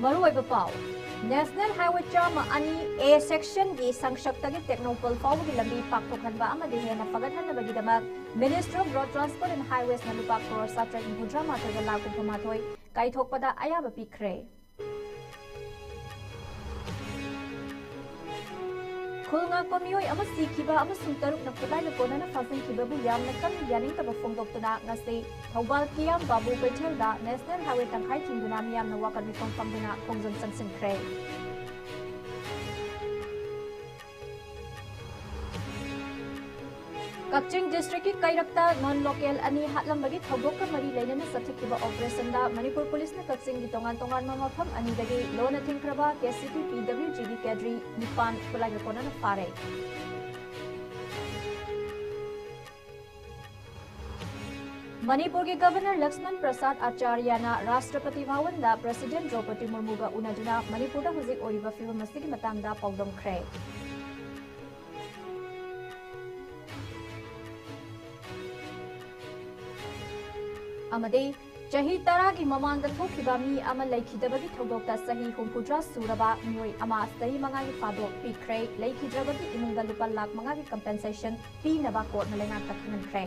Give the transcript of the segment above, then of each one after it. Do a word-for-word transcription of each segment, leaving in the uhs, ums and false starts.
ꯃꯔꯨꯑꯣꯏꯕ ꯄꯥꯎ꯫ National Highway ꯆꯥꯝꯃ ꯑꯅꯤ A sectionꯒꯤ ꯁꯪꯁꯛꯇꯒꯤ ꯇꯦꯡꯅꯧꯄꯜ ꯐꯥꯎꯕꯒꯤ ꯂꯝꯕꯤ ꯄꯥꯛꯊꯣꯛꯍꯟꯕ ꯑꯃꯗꯤ ꯍꯦꯟꯅ ꯐꯒꯠꯍꯟꯅꯕꯒꯤꯗꯃꯛ Ministry of Road Transport and Highwaysꯅ ꯂꯨꯄꯥ ꯀ꯭ꯔꯣꯔ ꯆꯥꯇ꯭ꯔꯦꯠ ꯍꯨꯝꯐꯨꯇꯔꯥ ꯃꯥꯊꯣꯏꯒ ꯂꯥꯈ ꯍꯨꯝꯐꯨ ꯃꯥꯊꯣꯏ ꯀꯥꯏꯊꯣꯛꯄꯗ ꯑꯌꯥꯕ ꯄꯤꯈ꯭ꯔꯦ꯫ ꯈꯨꯜ ꯉꯥꯛꯄ ꯃꯤꯑꯣꯏ ꯑꯃ ꯁꯤꯈꯤꯕ ꯑꯃꯁꯨꯡ ꯇꯔꯨꯛꯅ ꯈꯨꯠꯂꯥꯏꯅ ꯀꯣꯟꯅꯅ ꯐꯥꯖꯤꯟꯈꯤꯕꯕꯨ ꯌꯥꯝꯅ ꯀꯟꯅ ꯌꯥꯅꯤꯡꯗꯕ ꯐꯣꯡꯗꯣꯛꯇꯨꯅ ꯉꯁꯤ ꯊꯧꯕꯥꯜ ꯀꯤꯌꯥꯝ ꯕꯥꯕꯨ ꯀꯩꯊꯦꯜꯗ National Highway ꯇꯪꯈꯥꯏ ꯊꯤꯡꯗꯨꯅ ꯃꯤꯌꯥꯝꯅ ꯋꯥꯀꯠ ꯃꯤꯐꯝ ꯐꯝꯗꯨꯅ ꯈꯣꯡꯖꯪ ꯆꯪꯁꯤꯟꯈ꯭ꯔꯦ꯫ ꯀꯛꯆꯤꯡ districtꯀꯤ ꯀꯩꯔꯛꯇ non local ꯑꯅꯤ ꯍꯥꯠꯂꯝꯕꯒꯤ ꯊꯧꯗꯣꯛꯀ ꯃꯔꯤ ꯂꯩꯅꯅ ꯆꯠꯊꯈꯤꯕ operationꯗ ꯃꯅꯤꯄꯨꯔ ꯄꯨꯂꯤꯁꯅ ꯀꯛꯆꯤꯡꯒꯤ ꯇꯣꯉꯥꯟ ꯇꯣꯉꯥꯟꯕ ꯃꯐꯝ ꯑꯅꯤꯗꯒꯤ ꯂꯣꯟꯅ ꯊꯤꯡꯈ꯭ꯔꯕ KCP PWGꯒꯤ cadre ꯅꯤꯄꯥꯟ ꯈꯨꯠꯂꯥꯏꯒ ꯀꯣꯟꯅꯅ ꯐꯥꯔꯦ꯫ ꯃꯅꯤꯄꯨꯔꯒꯤ Governor ꯂꯛꯁꯃꯟ ꯄ꯭ꯔꯁꯥꯗ ꯑꯥꯆꯥꯔꯌꯅ ꯔꯥꯁꯇ꯭ꯔꯄꯇꯤ ꯚꯋꯟꯗ President ꯗ꯭ꯔꯧꯄꯗꯤ ꯃꯨꯔꯃꯨꯒ ꯎꯅꯗꯨꯅ ꯃꯅꯤꯄꯨꯔꯗ ꯍꯧꯖꯤꯛ ꯑꯣꯏꯔꯤꯕ ꯐꯤꯕꯝ ꯑꯁꯤꯒꯤ ꯃꯇꯥꯡꯗ ꯄꯥꯎꯗꯝꯈ꯭ꯔꯦ꯫ ꯑꯃꯗꯤ ꯆꯍꯤ ꯇꯔꯥꯒꯤ ꯃꯃꯥꯡꯗ ꯊꯣꯛꯈꯤꯕ ꯃꯤ ꯑꯃ ꯂꯩꯈꯤꯗꯕꯒꯤ ꯊꯧꯗꯣꯛꯇ ꯆꯍꯤ ꯍꯨꯝꯐꯨꯇꯔꯥ ꯁꯨꯔꯕ ꯃꯤꯑꯣꯏ ꯑꯃ ꯆꯍꯤ ꯃꯉꯥꯒꯤ ꯐꯥꯗꯣꯛ ꯄꯤꯈ꯭ꯔꯦ꯫ ꯂꯩꯈꯤꯗ꯭ꯔꯕꯒꯤ ꯏꯃꯨꯡꯗ ꯂꯨꯄꯥ ꯂꯥꯈ ꯃꯉꯥꯒꯤ compensation ꯄꯤꯅꯕ courtꯅ ꯂꯩꯉꯥꯛꯇ ꯈꯪꯍꯟꯈ꯭ꯔꯦ꯫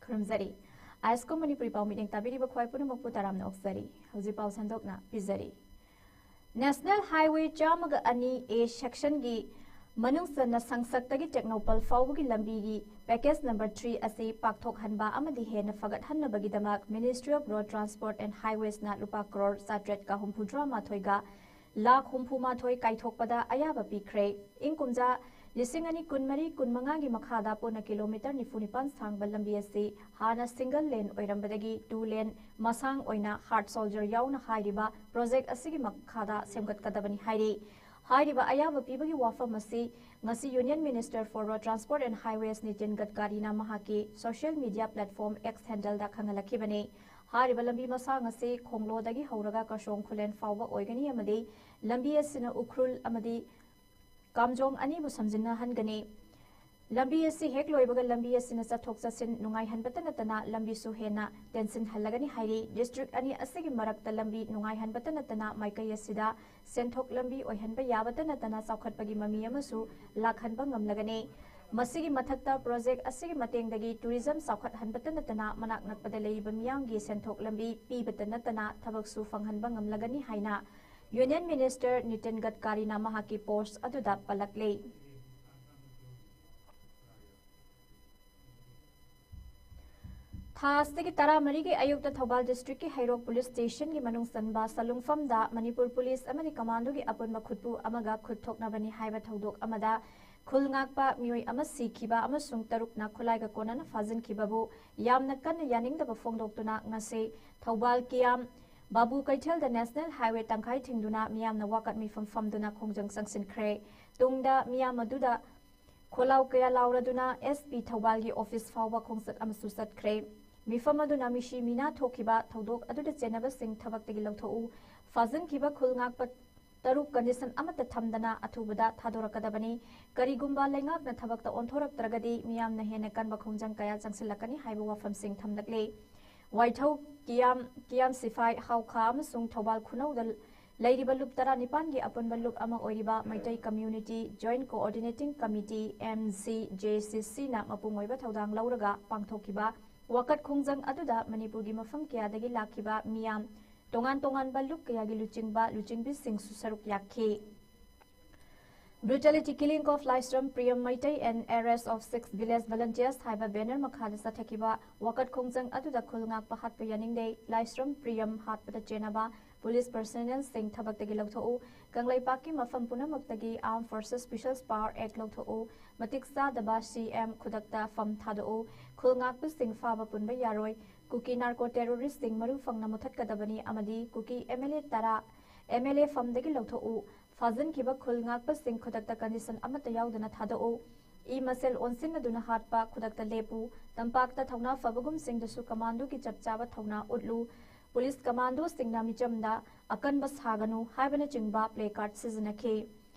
ꯈꯨꯔꯨꯝꯖꯔꯤ꯫ ꯑꯥꯏꯁꯀꯣ ꯃꯅꯤꯄꯨꯔꯤ ꯄꯥꯎ ꯃꯤꯠꯌꯦꯡ ꯇꯥꯕꯤꯔꯤꯕ ꯈ꯭ꯋꯥꯏ ꯄꯨꯝꯅꯃꯛꯄꯨ ꯇꯔꯥꯝꯅ ꯑꯣꯛꯆꯔꯤ꯫ ꯍꯧꯖꯤꯛ ꯄꯥꯎ ꯁꯟꯗꯣꯛꯅ ꯄꯤꯖꯔꯤ꯫ National Highway ꯆꯥꯝꯃꯒ ꯑꯅꯤ A sectionꯒꯤ ꯃꯅꯨꯡ ꯆꯟꯅ ꯁꯪꯁꯛꯇꯒꯤ ꯇꯦꯡꯅꯧꯄꯜ ꯐꯥꯎꯕꯒꯤ ꯂꯝꯕꯤꯒꯤ package number three ꯑꯁꯤ ꯄꯥꯛꯊꯣꯛꯍꯟꯕ ꯑꯃꯗꯤ ꯍꯦꯟꯅ ꯐꯒꯠꯍꯟꯅꯕꯒꯤꯗꯃꯛ Ministry of Road Transport and Highwaysꯅ ꯂꯨꯄꯥ ꯀ꯭ꯔꯣꯔ ꯆꯥꯇ꯭ꯔꯦꯠꯀ ꯍꯨꯝꯐꯨꯇꯔꯥ ꯃꯥꯊꯣꯏꯒ ꯂꯥꯈ ꯍꯨꯝꯐꯨ ꯃꯥꯊꯣꯏ ꯀꯥꯏꯊꯣꯛꯄꯗ ꯑꯌꯥꯕ ꯄꯤꯈ꯭ꯔꯦ꯫ ꯏꯪ ꯀꯨꯝꯖꯥ ꯂꯤꯁꯤꯡ ꯑꯅꯤ ꯀꯨꯟꯃꯔꯤ ꯀꯨꯟꯃꯉꯥꯒꯤ ꯃꯈꯥꯗ ꯄꯨꯟꯅ kilometre ꯅꯤꯐꯨ ꯅꯤꯄꯥꯟ ꯁꯥꯡꯕ ꯂꯝꯕꯤ ꯑꯁꯤ ꯍꯥꯟꯅ single lane ꯑꯣꯏꯔꯝꯕꯗꯒꯤ two lane ꯃꯁꯥꯡ ꯑꯣꯏꯅ heart soldier ꯌꯥꯎꯅ ꯍꯥꯏꯔꯤꯕ project ꯑꯁꯤꯒꯤ ꯃꯈꯥꯗ ꯁꯦꯝꯒꯠꯀꯗꯕꯅꯤ ꯍꯥꯏꯔꯤ꯫ ꯍꯥꯏꯔꯤꯕ ꯑꯌꯥꯕ ꯄꯤꯕꯒꯤ ꯋꯥꯐꯝ ꯑꯁꯤ ꯉꯁꯤ Union Minister for Road Transport and Highways Nitin ꯒꯗꯀꯥꯔꯤꯅ ꯃꯍꯥꯛꯀꯤ social media platform X handleꯗ ꯈꯪꯍꯜꯂꯛꯈꯤꯕꯅꯤ꯫ ꯍꯥꯏꯔꯤꯕ ꯂꯝꯕꯤ ꯃꯁꯥꯡ ꯑꯁꯤ ꯈꯣꯡꯂꯣꯗꯒꯤ ꯍꯧꯔꯒ ꯀꯔꯁꯣꯡ ꯈꯨꯂꯦꯟ ꯐꯥꯎꯕ ꯑꯣꯏꯒꯅꯤ ꯑꯃꯗꯤ ꯂꯝꯕꯤ ꯑꯁꯤꯅ ꯎꯈ꯭ꯔꯨꯜ ꯑꯃꯗꯤ ꯀꯥꯝꯖꯣꯡ ꯑꯅꯤꯕꯨ ꯁꯝꯖꯤꯟꯅꯍꯟꯒꯅꯤ꯫ ꯂꯝꯕꯤ ꯑꯁꯤ ꯍꯦꯛ ꯂꯣꯏꯕꯒ ꯂꯝꯕꯤ ꯑꯁꯤꯅ ꯆꯠꯊꯣꯛ ꯆꯠꯁꯤꯟ ꯅꯨꯡꯉꯥꯏꯍꯟꯕꯇ ꯅꯠꯇꯅ ꯂꯝꯕꯤꯁꯨ ꯍꯦꯟꯅ ꯇꯦꯟꯁꯤꯟꯍꯜꯂꯒꯅꯤ ꯍꯥꯏꯔꯤ꯫ ꯗꯤꯁꯇ꯭ꯔꯤꯛ ꯑꯅꯤ ꯑꯁꯤꯒꯤ ꯃꯔꯛꯇ ꯂꯝꯕꯤ ꯅꯨꯡꯉꯥꯏꯍꯟꯕꯇ ꯅꯠꯇꯅ ꯃꯥꯏꯀꯩ ꯑꯁꯤꯗ ꯁꯦꯟꯊꯣꯛ ꯂꯝꯕꯤ ꯑꯣꯏꯍꯟꯕ ꯌꯥꯕꯇ ꯅꯠꯇꯅ ꯆꯥꯎꯈꯠꯄꯒꯤ ꯃꯃꯤ ꯑꯃꯁꯨ ꯂꯥꯛꯍꯟꯕ ꯉꯝꯂꯒꯅꯤ꯫ ꯃꯁꯤꯒꯤ ꯃꯊꯛꯇ ꯄ꯭ꯔꯣꯖꯦꯛ ꯑꯁꯤꯒꯤ ꯃꯇꯦꯡꯗꯒꯤ ꯇꯨꯔꯤꯖꯝ ꯆꯥꯎꯈꯠꯍꯟꯕꯇ ꯅꯠꯇꯅ ꯃꯅꯥꯛ ꯅꯛꯄꯗ ꯂꯩꯔꯤꯕ ꯃꯤꯌꯥꯝꯒꯤ ꯁꯦꯟꯊꯣꯛ ꯂꯝꯕꯤ ꯄꯤꯕꯇ ꯅꯠꯇꯅ ꯊꯕꯛꯁꯨ ꯐꯪꯍꯟꯕ ꯉꯝꯂꯒꯅꯤ ꯍꯥꯏꯅ ꯌꯨꯅꯤꯌꯟ ꯃꯤꯅꯤꯁꯇꯔ ꯅꯤꯇꯤꯟ ꯒꯗꯀꯥꯔꯤꯅ ꯃꯍꯥꯛꯀꯤ ꯄꯣꯁ꯭ꯠ ꯑꯗꯨꯗ ꯄꯜꯂꯛꯂꯤ꯫ ꯊꯥ ꯑꯁꯤꯒꯤ ꯇꯔꯥꯃꯔꯤꯒꯤ ꯑꯌꯨꯛꯇ ꯊꯧꯕꯥꯜ ꯗꯤꯁꯇ꯭ꯔꯤꯛꯀꯤ ꯍꯩꯔꯣꯛ ꯄꯨꯂꯤꯁ ꯁ꯭ꯇꯦꯁꯟꯒꯤ ꯃꯅꯨꯡ ꯆꯟꯕ ꯁꯂꯨꯡꯐꯝꯗ ꯃꯅꯤꯄꯨꯔ ꯄꯨꯂꯤꯁ ꯑꯃꯗꯤ ꯀꯃꯥꯟꯗꯣꯒꯤ ꯑꯄꯨꯟꯕ ꯈꯨꯠꯄꯨ ꯑꯃꯒ ꯈꯨꯠ ꯊꯣꯛꯅꯕꯅꯤ ꯍꯥꯏꯕ ꯊꯧꯗꯣꯛ ꯑꯃꯗ ꯈꯨꯜ ꯉꯥꯛꯄ ꯃꯤꯑꯣꯏ ꯑꯃ ꯁꯤꯈꯤꯕ ꯑꯃꯁꯨꯡ ꯇꯔꯨꯛꯅ ꯈꯨꯠꯂꯥꯏꯒ ꯀꯣꯟꯅꯅ ꯐꯥꯖꯤꯟꯈꯤꯕꯕꯨ ꯌꯥꯝꯅ ꯀꯟꯅ ꯌꯥꯅꯤꯡꯗꯕ ꯐꯣꯡꯗꯣꯛꯇꯨꯅ ꯉꯁꯤ ꯊꯧꯕꯥꯜ ꯀꯤꯌꯥꯝ ꯕꯥꯕꯨ ꯀꯩꯊꯦꯜꯗ ꯅꯦꯁꯅꯦꯜ ꯍꯥꯏꯋꯦ ꯇꯪꯈꯥꯏ ꯊꯤꯡꯗꯨꯅ ꯃꯤꯌꯥꯝꯅ ꯋꯥꯀꯠ ꯃꯤꯐꯝ ꯐꯝꯗꯨꯅ ꯈꯣꯡꯖꯪ ꯆꯪꯁꯤꯟꯈ꯭ꯔꯦ꯫ ꯇꯨꯡꯗ ꯃꯤꯌꯥꯝ ꯑꯗꯨꯗ ꯈꯣꯜꯂꯥꯎ ꯀꯌꯥ ꯂꯥꯎꯔꯗꯨꯅ ꯑꯦꯁ ꯄꯤ ꯊꯧꯕꯥꯜꯒꯤ ꯑꯣꯐꯤꯁ ꯐꯥꯎꯕ ꯈꯣꯡꯆꯠ ꯑꯃꯁꯨ ꯆꯠꯈ꯭ꯔꯦ꯫ ꯃꯤꯐꯝ ꯑꯗꯨꯅ ꯃꯤꯁꯤ ꯃꯤꯅꯥ ꯊꯣꯛꯈꯤꯕ ꯊꯧꯗꯣꯛ ꯑꯗꯨꯗ ꯆꯦꯟꯅꯕꯁꯤꯡ ꯊꯕꯛꯇꯒꯤ ꯂꯧꯊꯣꯛꯎ, ꯐꯥꯖꯤꯟꯈꯤꯕ ꯈꯨꯜ ꯉꯥꯛꯄ ꯇꯔꯨꯛ ꯀꯟꯗꯤꯁꯟ ꯑꯃꯠꯇ ꯊꯝꯗꯅ ꯑꯊꯨꯕꯗ ꯊꯥꯗꯣꯔꯛꯀꯗꯕꯅꯤ꯫ ꯀꯔꯤꯒꯨꯝꯕ ꯂꯩꯉꯥꯛꯅ ꯊꯕꯛꯇ ꯑꯣꯟꯊꯣꯔꯛꯇ꯭ꯔꯒꯗꯤ ꯃꯤꯌꯥꯝꯅ ꯍꯦꯟꯅ ꯀꯟꯕ ꯈꯣꯡꯖꯪ ꯀꯌꯥ ꯆꯪꯁꯤꯜꯂꯛꯀꯅꯤ ꯍꯥꯏꯕ ꯋꯥꯐꯝꯁꯤꯡ ꯊꯝꯂꯛꯂꯤ꯫ ꯋꯥꯏꯊꯧ, ꯀꯤꯌꯥꯝ, ꯀꯤꯌꯥꯝ ꯁꯤꯐꯥꯏ, ꯍꯥꯎꯈꯥ ꯑꯃꯁꯨꯡ ꯊꯧꯕꯥꯜ ꯈꯨꯅꯧꯗ ꯂꯩꯔꯤꯕ ꯂꯨꯞ ꯇꯔꯥꯅꯤꯄꯥꯟꯒꯤ ꯑꯄꯨꯟꯕ ꯂꯨꯞ ꯑꯃ ꯑꯣꯏꯔꯤꯕ Meitei community joint coordinating committee, M G J ꯁꯤ ꯁꯤꯅ ꯃꯄꯨꯡ ꯑꯣꯏꯕ ꯊꯧꯗꯥꯡ ꯂꯧꯔꯒ ꯄꯥꯡꯊꯣꯛꯈꯤꯕ ꯋꯥꯀꯠ ꯈꯣꯡꯖꯪ ꯑꯗꯨꯗ ꯃꯅꯤꯄꯨꯔꯒꯤ ꯃꯐꯝ ꯀꯌꯥꯗꯒꯤ ꯂꯥꯛꯈꯤꯕ ꯃꯤꯌꯥꯝ, ꯇꯣꯉꯥꯟ ꯇꯣꯉꯥꯟꯕ ꯂꯨꯞ ꯀꯌꯥꯒꯤ ꯂꯨꯆꯤꯡꯕ ꯂꯨꯆꯤꯡꯕꯤꯁꯤꯡꯁꯨ ꯁꯔꯨꯛ ꯌꯥꯈꯤ꯫ Brutality Killing of Laisram Priyam Meitei and Arrest of Six Village Volunteers ꯍꯥꯏꯕ ꯕꯦꯅꯔ ꯃꯈꯥꯗ ꯆꯠꯊꯈꯤꯕ ꯋꯥꯀꯠ ꯈꯣꯡꯖꯪ ꯑꯗꯨꯗ ꯈꯨꯜ ꯉꯥꯛꯄ ꯍꯥꯠꯄ ꯌꯥꯅꯤꯡꯗꯦ, ꯂꯥꯏꯁ꯭ꯔꯝ ꯄ꯭ꯔꯤꯌꯝ ꯍꯥꯠꯄꯗ ꯆꯦꯟꯅꯕ ꯄꯨꯂꯤꯁ ꯄꯔꯁꯅꯦꯜꯁꯤꯡ ꯊꯕꯛꯇꯒꯤ ꯂꯧꯊꯣꯛꯎ, ꯀꯪꯂꯩꯄꯥꯛꯀꯤ ꯃꯐꯝ ꯄꯨꯝꯅꯃꯛꯇꯒꯤ Armed Forces Special Power Act ꯂꯧꯊꯣꯛꯎ, ꯃꯇꯤꯛ ꯆꯥꯗꯕ ꯁꯤ ꯑꯦꯝ ꯈꯨꯗꯛꯇ ꯐꯝ ꯊꯥꯗꯣꯛꯎ, ꯈꯨꯜ ꯉꯥꯛꯄꯁꯤꯡ ꯐꯥꯕ ꯄꯨꯟꯕ ꯌꯥꯔꯣꯏ, ꯀꯨꯀꯤ ꯅꯥꯔꯀꯣ ꯇꯦꯔꯣꯔꯤꯁ꯭ꯠꯁꯤꯡ ꯃꯔꯨ ꯐꯪꯅ ꯃꯨꯊꯠꯀꯗꯕꯅꯤ ꯑꯃꯗꯤ ꯀꯨꯀꯤ ꯑꯦꯝ ꯑꯦꯜ ꯑꯦ ꯇꯔꯥ ꯑꯦꯝ ꯑꯦꯜ ꯑꯦ ꯐꯝꯗꯒꯤ ꯂꯧꯊꯣꯛꯎ, ꯐꯥꯖꯤꯟꯈꯤꯕ ꯈꯨꯜ ꯉꯥꯛꯄꯁꯤꯡ ꯈꯨꯗꯛꯇ ꯀꯟꯗꯤꯁꯟ ꯑꯃꯠꯇ ꯌꯥꯎꯗꯅ ꯊꯥꯗꯣꯛꯎ꯫ ꯏ ꯃꯁꯦꯜ ꯑꯣꯟꯁꯤꯟꯅꯗꯨꯅ ꯍꯥꯠꯄ ꯈꯨꯗꯛꯇ ꯂꯦꯞꯄꯨ꯫ ꯇꯝꯄꯥꯛꯇ ꯊꯧꯅꯥ ꯐꯕꯒꯨꯝꯁꯤꯡꯗꯁꯨ ꯀꯃꯥꯟꯗꯣꯒꯤ ꯆꯞ ꯆꯥꯕ ꯊꯧꯅꯥ ꯎꯠꯂꯨ꯫ ꯄꯨꯂꯤꯁ ꯀꯃꯥꯟꯗꯣꯁꯤꯡꯅ ꯃꯤꯆꯝꯗ ꯑꯀꯟꯕ ꯁꯥꯒꯅꯨ ꯍꯥꯏꯕꯅꯆꯤꯡꯕ ꯄ꯭ꯂꯦ ꯀꯥꯔꯗ ꯁꯤꯖꯤꯟꯅꯈꯤ꯫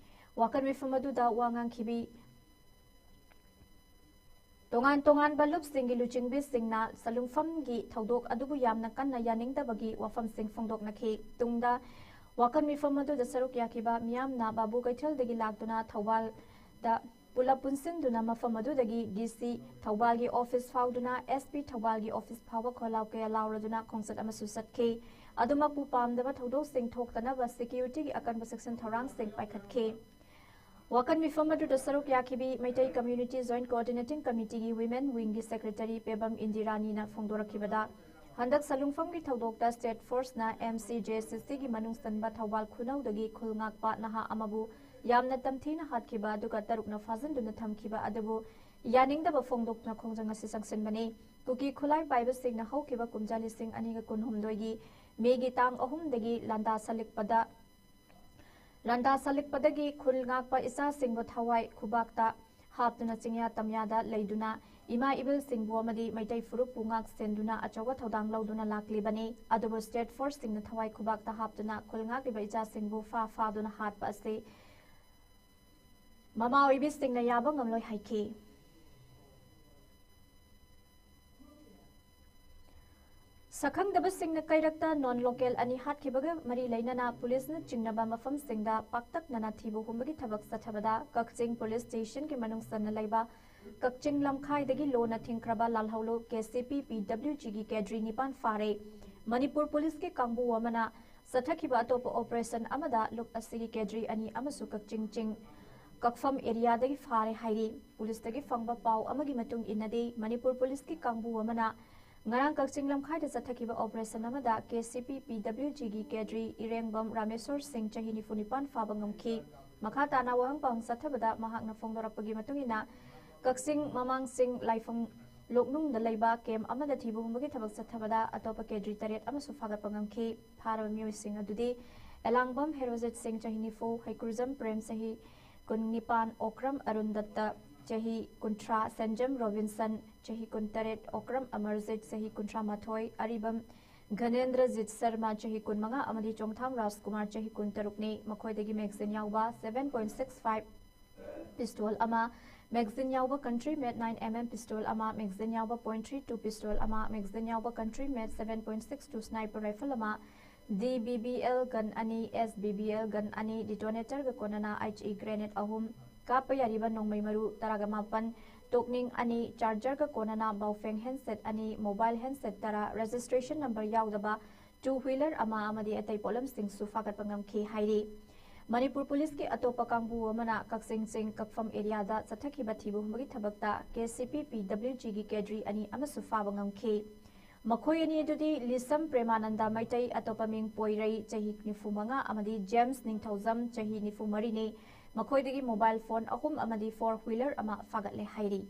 ꯋꯥꯀꯠ ꯃꯤꯐꯝ ꯑꯗꯨꯗ ꯋꯥ ꯉꯥꯡꯈꯤꯕꯤ ꯇꯣꯉꯥꯟ ꯇꯣꯉꯥꯟꯕ ꯂꯨꯞꯁꯤꯡꯒꯤ ꯂꯨꯆꯤꯡꯕꯤꯁꯤꯡꯅ ꯁꯂꯨꯡꯐꯝꯒꯤ ꯊꯧꯗꯣꯛ ꯑꯗꯨꯕꯨ ꯌꯥꯝꯅ ꯀꯟꯅ ꯌꯥꯅꯤꯡꯗꯕꯒꯤ ꯋꯥꯐꯝꯁꯤꯡ ꯐꯣꯡꯗꯣꯛꯅꯈꯤ꯫ ꯇꯨꯡꯗ ꯋꯥꯀꯟ ꯃꯤꯐꯝ ꯑꯗꯨꯗ ꯁꯔꯨꯛ ꯌꯥꯈꯤꯕ ꯃꯤꯌꯥꯝꯅ ꯕꯥꯕꯨ ꯀꯩꯊꯦꯜꯗꯒꯤ ꯂꯥꯛꯇꯨꯅ ꯊꯧꯕꯥꯜꯗ ꯄꯨꯂꯞ ꯄꯨꯟꯁꯤꯟꯗꯨꯅ ꯃꯐꯝ ꯑꯗꯨꯗꯒꯤ ꯗꯤ ꯁꯤ ꯊꯧꯕꯥꯜꯒꯤ ꯑꯣꯐꯤꯁ ꯐꯥꯎꯗꯨꯅ ꯑꯦꯁ ꯄꯤ ꯊꯧꯕꯥꯜꯒꯤ ꯑꯣꯐꯤꯁ ꯐꯥꯎꯕ ꯈꯣꯜꯂꯥꯎ ꯀꯌꯥ ꯂꯥꯎꯔꯗꯨꯅ ꯈꯣꯡꯆꯠ ꯑꯃꯁꯨ ꯆꯠꯈꯤ꯫ ꯑꯗꯨꯃꯛꯄꯨ ꯄꯥꯝꯗꯕ ꯊꯧꯗꯣꯛꯁꯤꯡ ꯊꯣꯛꯇꯅꯕ ꯁꯦꯀ꯭ꯌꯨꯔꯤꯇꯤꯒꯤ ꯑꯀꯟꯕ ꯆꯦꯛꯁꯤꯟ ꯊꯧꯔꯥꯡꯁꯤꯡ ꯄꯥꯏꯈꯠꯈꯤ꯫ ꯋꯥꯀꯟ ꯃꯤꯐꯝ ꯑꯗꯨꯗ ꯁꯔꯨꯛ ꯌꯥꯈꯤꯕꯤ ꯃꯩꯇꯩ ꯀꯝꯃ꯭ꯌꯨꯅꯤꯇꯤ ꯖꯣꯏꯟꯠ ꯀꯣꯑꯣꯔꯗꯤꯅꯦꯇꯤꯡ ꯀꯃꯤꯇꯤꯒꯤ ꯋꯤꯃꯦꯟ ꯋꯤꯡꯒꯤ ꯁꯦꯀ꯭ꯔꯦꯇꯔꯤ ꯄꯦꯕꯝ ꯏꯟꯗꯤꯔꯥꯅꯤꯅ ꯐꯣꯡꯗꯣꯔꯛꯈꯤꯕꯗ, ꯍꯟꯗꯛ ꯁꯂꯨꯡꯐꯝꯒꯤ ꯊꯧꯗꯣꯛꯇ ꯁ꯭ꯇꯦꯠ ꯐꯣꯔꯁꯅ ꯑꯦꯝ ꯁꯤ ꯖꯦ ꯁꯤ ꯁꯤꯒꯤ ꯃꯅꯨꯡ ꯆꯟꯕ ꯊꯧꯕꯥꯜ ꯈꯨꯅꯧꯗꯒꯤ ꯈꯨꯜ ꯉꯥꯛꯄ ꯅꯍꯥ ꯑꯃꯕꯨ ꯌꯥꯝꯅ ꯇꯝꯊꯤꯅ ꯍꯥꯠꯈꯤꯕ ꯑꯗꯨꯒ ꯇꯔꯨꯛꯅ ꯐꯥꯖꯤꯟꯗꯨꯅ ꯊꯝꯈꯤꯕ ꯑꯗꯨꯕꯨ ꯌꯥꯅꯤꯡꯗꯕ ꯐꯣꯡꯗꯣꯛꯇꯨꯅ ꯈꯣꯡꯖꯪ ꯑꯁꯤ ꯆꯪꯁꯤꯟꯕꯅꯤ꯫ ꯀꯨꯀꯤ ꯈꯨꯠꯂꯥꯏ ꯄꯥꯏꯕꯁꯤꯡꯅ ꯍꯧꯈꯤꯕ ꯀꯨꯝꯖꯥ ꯂꯤꯁꯤꯡ ꯑꯅꯤꯒ ꯀꯨꯟꯍꯨꯝꯗꯣꯏꯒꯤ ꯃꯦꯒꯤ ꯇꯥꯡ ꯑꯍꯨꯝꯗꯒꯤ ꯂꯥꯟꯗꯥ ꯁꯜꯂꯛꯄꯗ, ꯂꯥꯟꯗꯥ ꯁꯜꯂꯛꯄꯗꯒꯤ ꯈꯨꯜ ꯉꯥꯛꯄ ꯏꯆꯥꯁꯤꯡꯕꯨ ꯊꯋꯥꯏ ꯈꯨꯕꯥꯛꯇ ꯍꯥꯞꯇꯨꯅ ꯆꯤꯡꯌꯥ ꯇꯝꯌꯥꯗ ꯂꯩꯗꯨꯅ ꯏꯃꯥ ꯏꯕꯦꯜꯁꯤꯡꯕꯨ ꯑꯃꯗꯤ ꯃꯩꯇꯩ ꯐꯨꯔꯨꯞꯄꯨ ꯉꯥꯛ ꯁꯦꯟꯗꯨꯅ ꯑꯆꯧꯕ ꯊꯧꯗꯥꯡ ꯂꯧꯗꯨꯅ ꯂꯥꯛꯂꯤꯕꯅꯤ꯫ ꯑꯗꯨꯕꯨ ꯁ꯭ꯇꯦꯠ ꯐꯣꯔꯁꯁꯤꯡꯅ ꯊꯋꯥꯏ ꯈꯨꯕꯥꯛꯇ ꯍꯥꯞꯇꯨꯅ ꯈꯨꯜ ꯉꯥꯛꯂꯤꯕ ꯏꯆꯥꯁꯤꯡꯕꯨ ꯐꯥ ꯐꯥꯗꯨꯅ ꯍꯥꯠꯄ ꯑꯁꯤ ꯃꯃꯥ ꯑꯣꯏꯕꯤꯁꯤꯡꯅ ꯌꯥꯕ ꯉꯝꯂꯣꯏ ꯍꯥꯏꯈꯤ꯫ ꯁꯛꯈꯪꯗꯕꯁꯤꯡꯅ ꯀꯩꯔꯛꯇ ꯅꯣꯟ ꯂꯣꯀꯦꯜ ꯑꯅꯤ ꯍꯥꯠꯈꯤꯕꯒ ꯃꯔꯤ ꯂꯩꯅꯅ ꯄꯨꯂꯤꯁꯅ ꯆꯤꯡꯅꯕ ꯃꯐꯝꯁꯤꯡꯗ ꯄꯥꯛꯇꯛꯅꯅ ꯊꯤꯕ ꯍꯨꯝꯕꯒꯤ ꯊꯕꯛ ꯆꯠꯊꯕꯗ ꯀꯛꯆꯤꯡ ꯄꯨꯂꯤꯁ ꯁ꯭ꯇꯦꯁꯟꯒꯤ ꯃꯅꯨꯡ ꯆꯟꯅ ꯂꯩꯕ ꯀꯛꯆꯤꯡ ꯂꯝꯈꯥꯏꯗꯒꯤ ꯂꯣꯟꯅ ꯊꯤꯡꯈ꯭ꯔꯕ ꯂꯥꯜꯍꯧꯂꯨ ꯀꯦ ꯁꯤ ꯄꯤ ꯄꯤ ꯗꯕ꯭ꯂꯤꯎ ꯖꯤꯒꯤ ꯀꯦꯗ꯭ꯔꯤ ꯅꯤꯄꯥꯟ ꯐꯥꯔꯦ꯫ ꯃꯅꯤꯄꯨꯔ ꯄꯨꯂꯤꯁꯀꯤ ꯀꯥꯡꯕꯨ ꯑꯃꯅ ꯆꯠꯊꯈꯤꯕ ꯑꯇꯣꯞꯄ ꯑꯣꯄꯔꯦꯁꯟ ꯑꯃꯗ ꯂꯨꯞ ꯑꯁꯤꯒꯤ ꯀꯦꯗ꯭ꯔꯤ ꯑꯅꯤ ꯑꯃꯁꯨ ꯀꯛꯆꯤꯡ ꯆꯤꯡ ꯀꯛꯐꯝ ꯑꯦꯔꯤꯌꯥꯗꯒꯤ ꯐꯥꯔꯦ ꯍꯥꯏꯔꯤ꯫ ꯄꯨꯂꯤꯁꯇꯒꯤ ꯐꯪꯕ ꯄꯥꯎ ꯑꯃꯒꯤ ꯃꯇꯨꯡ ꯏꯟꯅꯗꯤ, ꯃꯅꯤꯄꯨꯔ ꯄꯨꯂꯤꯁꯀꯤ ꯀꯥꯡꯕꯨ ꯑꯃꯅ ꯉꯔꯥꯡ ꯀꯛꯆꯤꯡ ꯂꯝꯈꯥꯏꯗ ꯆꯠꯊꯈꯤꯕ ꯑꯣꯄꯔꯦꯁꯟ ꯑꯃꯗ ꯀꯦ ꯁꯤ ꯄꯤ ꯄꯤ ꯗꯕ꯭ꯂꯤꯎ ꯖꯤꯒꯤ ꯀꯦꯗ꯭ꯔꯤ ꯏꯔꯦꯡꯕꯝ ꯔꯥꯃꯦꯁꯣꯔ ꯁꯤꯡ, ꯆꯍꯤ ꯅꯤꯐꯨ ꯅꯤꯄꯥꯟ ꯐꯥꯕ ꯉꯝꯈꯤ꯫ ꯃꯈꯥ ꯇꯥꯅ ꯋꯥꯍꯪ ꯄꯥꯎꯍꯪ ꯆꯠꯊꯕꯗ ꯃꯍꯥꯛꯅ ꯐꯣꯡꯗꯣꯔꯛꯄꯒꯤ ꯃꯇꯨꯡ ꯏꯟꯅ, ꯀꯛꯆꯤꯡ ꯃꯃꯥꯡ ꯆꯤꯡ ꯂꯥꯏꯐꯝ ꯂꯣꯛꯅꯨꯡꯗ ꯂꯩꯕ ꯀꯦꯝꯞ ꯑꯃꯗ ꯊꯤꯕ ꯍꯨꯝꯕꯒꯤ ꯊꯕꯛ ꯆꯠꯊꯕꯗ ꯑꯇꯣꯞꯄ ꯀꯦꯗ꯭ꯔꯤ ꯇꯔꯦꯠ ꯑꯃꯁꯨ ꯐꯥꯒꯠꯄ ꯉꯝꯈꯤ꯫ ꯐꯥꯔꯕ ꯃꯤꯑꯣꯏꯁꯤꯡ ꯑꯗꯨꯗꯤ ꯑꯦꯂꯥꯡꯕꯝ ꯍꯦꯔꯣꯖꯤꯠ ꯁꯤꯡ, ꯆꯍꯤ ꯅꯤꯐꯨ, ꯍꯩꯀ꯭ꯔꯨꯖꯝ ꯄ꯭ꯔꯦꯝ, ꯆꯍꯤ ꯀꯨꯟꯅꯤꯄꯥꯟ, ꯑꯣꯀ꯭ꯔꯝ ꯑꯔꯨꯟ ꯗꯠꯇ, ꯆꯍꯤ ꯀꯨꯟꯊ꯭ꯔꯥ, ꯁꯦꯟꯖꯝ ꯔꯣꯕꯤꯟꯁꯟ, ꯆꯍꯤ ꯀꯨꯟꯇꯔꯦꯠ, ꯑꯣꯀ꯭ꯔꯝ ꯑꯃꯔꯖꯤꯠ, ꯆꯍꯤ ꯀꯨꯟꯊ꯭ꯔꯥ ꯃꯥꯊꯣꯏ, ꯑꯔꯤꯕꯝ ꯘꯅꯦꯟꯗ꯭ꯔꯖꯤꯠ ꯁꯔꯃ, ꯆꯍꯤ ꯀꯨꯟꯃꯉꯥ, ꯑꯃꯗꯤ ꯆꯣꯡꯊꯥꯝ ꯔꯥꯖꯀꯨꯃꯥꯔ, ꯆꯍꯤ ꯀꯨꯟꯇꯔꯨꯛꯅꯤ꯫ ꯃꯈꯣꯏꯗꯒꯤ ꯃꯦꯒꯖꯤꯟ ꯌꯥꯎꯕ seven point six five pistol ꯑꯃ, Magazine ꯌꯥꯎꯕ country made nine M M pistol ꯑꯃ, magazine ꯌꯥꯎꯕ point three two pistol ꯑꯃ, magazine ꯌꯥꯎꯕ country made seven point six two sniper rifle ꯑꯃ, D B B L gun ꯑꯅꯤ, S B B L gun ꯑꯅꯤ, detonator ꯒ ꯀꯣꯟꯅꯅ H E grenade ꯑꯍꯨꯝ, ꯀꯥꯞꯄ ꯌꯥꯔꯤꯕ ꯅꯣꯡꯃꯩ ꯃꯔꯨ ꯇꯔꯥꯒ ꯃꯥꯄꯟ, ꯇꯣꯛꯅꯤꯡ ꯑꯅꯤ, charger ꯒ ꯀꯣꯟꯅꯅ Baofeng handset ꯑꯅꯤ, mobile handset ꯇꯔꯥ, registration number ꯌꯥꯎꯗꯕ two wheeler ꯑꯃ ꯑꯃꯗꯤ ꯑꯇꯩ ꯄꯣꯠꯂꯝꯁꯤꯡꯁꯨ ꯐꯥꯒꯠꯄ ꯉꯝꯈꯤ ꯍꯥꯏꯔꯤ꯫ ꯃꯅꯤꯄꯨꯔ ꯄꯨꯂꯤꯁꯀꯤ ꯑꯇꯣꯞꯄ ꯀꯥꯡꯕꯨ ꯑꯃꯅ ꯀꯛꯆꯤꯡ ꯆꯤꯡ ꯀꯛꯐꯝ area ꯗ ꯆꯠꯊꯈꯤꯕ ꯊꯤꯕ ꯍꯨꯝꯕꯒꯤ ꯊꯕꯛꯇ K C P P W G ꯒꯤ cadre ꯑꯅꯤ ꯑꯃꯁꯨ ꯐꯥꯕ ꯉꯝꯈꯤ꯫ ꯃꯈꯣꯏ ꯑꯅꯤ ꯑꯗꯨꯗꯤ ꯂꯤꯁꯝ ꯄ꯭ꯔꯦꯃꯥꯅꯟꯗ ꯃꯩꯇꯩ, ꯑꯇꯣꯞꯄ ꯃꯤꯡ ꯄꯣꯏꯔꯩ, ꯆꯍꯤ ꯅꯤꯐꯨ ꯃꯉꯥ, ꯑꯃꯗꯤ ꯖꯦꯝꯁ ꯅꯤꯡꯊꯧꯖꯝ, ꯆꯍꯤ ꯅꯤꯐꯨ ꯃꯔꯤꯅꯤ꯫ ꯃꯈꯣꯏꯗꯒꯤ mobile phone ꯑꯍꯨꯝ ꯑꯃꯗꯤ four wheeler ꯑꯃ ꯐꯥꯒꯠꯂꯦ ꯍꯥꯏꯔꯤ꯫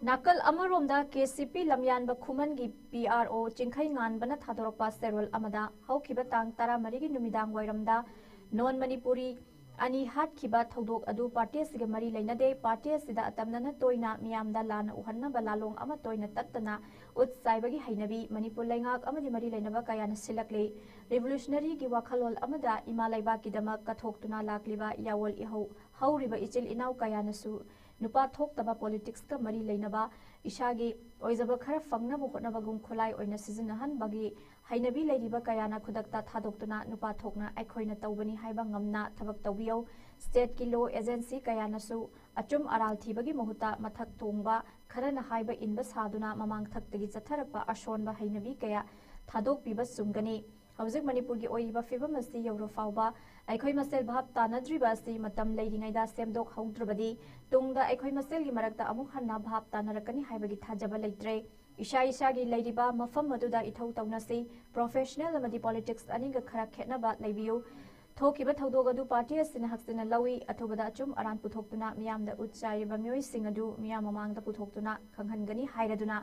ꯅꯥꯀꯜ ꯑꯃꯔꯣꯝꯗ, K C P ꯂꯝꯌꯥꯟꯕ ꯈꯨꯃꯟꯒꯤ P R O ꯆꯤꯡꯈꯩ ꯉꯥꯟꯕꯅ ꯊꯥꯗꯣꯔꯛꯄ ꯆꯦꯔꯣꯜ ꯑꯃꯗ, ꯍꯧꯈꯤꯕ ꯇꯥꯡ ꯇꯔꯥꯃꯔꯤꯒꯤ ꯅꯨꯃꯤꯗꯥꯡ ꯋꯥꯏꯔꯝꯗ non Manipuri ꯑꯅꯤ ꯍꯥꯠꯈꯤꯕ ꯊꯧꯗꯣꯛ ꯑꯗꯨ party ꯑꯁꯤꯒ ꯃꯔꯤ ꯂꯩꯅꯗꯦ, party ꯑꯁꯤꯗ ꯑꯇꯝꯅꯅ ꯇꯣꯏꯅ ꯃꯤꯌꯥꯝꯗ ꯂꯥꯟꯅ ꯎꯍꯟꯅꯕ ꯂꯥꯂꯣꯡ ꯑꯃ ꯇꯣꯏꯅ ꯇꯠꯇꯅ ꯎꯠ ꯆꯥꯏꯕꯒꯤ ꯍꯩꯅꯕꯤ ꯃꯅꯤꯄꯨꯔ ꯂꯩꯉꯥꯛ ꯑꯃꯗꯤ ꯃꯔꯤ ꯂꯩꯅꯕ ꯀꯌꯥꯅ ꯁꯤꯜꯂꯛꯂꯤ꯫ Revolutionary ꯒꯤ ꯋꯥꯈꯜꯂꯣꯟ ꯑꯃꯗ ꯏꯃꯥ ꯂꯩꯕꯥꯛꯀꯤꯗꯃꯛ ꯀꯠꯊꯣꯛꯇꯨꯅ ꯂꯥꯛꯂꯤꯕ ꯌꯥꯑꯣꯜ ꯏꯍꯧ ꯍꯧꯔꯤꯕ ꯏꯆꯤꯜ ꯏꯅꯥꯎ ꯀꯌꯥꯅꯁꯨ ꯅꯨꯄꯥ ꯊꯣꯛꯇꯕ politics ꯀ ꯃꯔꯤ ꯂꯩꯅꯕ ꯏꯁꯥꯒꯤ ꯑꯣꯏꯖꯕ ꯈꯔ ꯐꯪꯅꯕ ꯍꯣꯠꯅꯕꯒꯨꯝ ꯈꯨꯠꯂꯥꯏ ꯑꯣꯏꯅ ꯁꯤꯖꯤꯟꯅꯍꯟꯕꯒꯤ ꯍꯩꯅꯕꯤ ꯂꯩꯔꯤꯕ ꯀꯌꯥꯅ ꯈꯨꯗꯛꯇ ꯊꯥꯗꯣꯛꯇꯨꯅ ꯅꯨꯄꯥ ꯊꯣꯛꯅ ꯑꯩꯈꯣꯏꯅ ꯇꯧꯕꯅꯤ ꯍꯥꯏꯕ ꯉꯝꯅ ꯊꯕꯛ ꯇꯧꯕꯤꯌꯨ꯫ State ꯀꯤ law agency ꯀꯌꯥꯅꯁꯨ ꯑꯆꯨꯝ ꯑꯔꯥꯜ ꯊꯤꯕꯒꯤ ꯃꯍꯨꯠꯇ ꯃꯊꯛ ꯊꯣꯡꯕ ꯈꯔꯅ ꯍꯥꯏꯕ ꯏꯟꯕ ꯁꯥꯗꯨꯅ ꯃꯃꯥꯡ ꯊꯛꯇꯒꯤ ꯆꯠꯊꯔꯛꯄ ꯑꯁꯣꯟꯕ ꯍꯩꯅꯕꯤ ꯀꯌꯥ ꯊꯥꯗꯣꯛꯄꯤꯕ ꯆꯨꯝꯒꯅꯤ꯫ ꯍꯧꯖꯤꯛ ꯃꯅꯤꯄꯨꯔꯒꯤ ꯑꯣꯏꯔꯤꯕ ꯐꯤꯕꯝ ꯑꯁꯤ ꯌꯧꯔ ꯐꯥꯎꯕ ꯑꯩꯈꯣꯏ ꯃꯁꯦꯜ ꯚꯥꯞ ꯇꯥꯅꯗ꯭ꯔꯤꯕ ꯑꯁꯤ ꯃꯇꯝ ꯂꯩꯔꯤꯉꯩꯗ ꯁꯦꯝꯗꯣꯛꯍꯧꯗ꯭ꯔꯕꯗꯤ ꯇꯨꯡꯗ ꯑꯩꯈꯣꯏ ꯃꯁꯦꯜꯒꯤ ꯃꯔꯛꯇ ꯑꯃꯨꯛ ꯍꯟꯅ ꯚꯥꯞ ꯇꯥꯅꯔꯛꯀꯅꯤ ꯍꯥꯏꯕꯒꯤ ꯊꯥꯖꯕ ꯂꯩꯇ꯭ꯔꯦ꯫ ꯏꯁꯥ ꯏꯁꯥꯒꯤ ꯂꯩꯔꯤꯕ ꯃꯐꯝ ꯑꯗꯨꯗ ꯏꯊꯧ ꯇꯧꯅꯁꯤ꯫ Professional ꯑꯃꯗꯤ politics ꯑꯅꯤꯒ ꯈꯔ ꯈꯦꯠꯅꯕ ꯂꯩꯕꯤꯌꯨ꯫ ꯊꯣꯛꯈꯤꯕ ꯊꯧꯗꯣꯛ ꯑꯗꯨ party ꯑꯁꯤꯅ ꯍꯛꯆꯤꯟꯅ ꯂꯧꯏ꯫ ꯑꯊꯨꯕꯗ ꯑꯆꯨꯝ ꯑꯔꯥꯟ ꯄꯨꯊꯣꯛꯇꯨꯅ ꯃꯤꯌꯥꯝꯗ ꯎꯠ ꯆꯥꯏꯔꯤꯕ ꯃꯤꯑꯣꯏꯁꯤꯡ ꯑꯗꯨ ꯃꯤꯌꯥꯝ ꯃꯃꯥꯡꯗ ꯄꯨꯊꯣꯛꯇꯨꯅ ꯈꯪꯍꯟꯒꯅꯤ ꯍꯥꯏꯔꯗꯨꯅ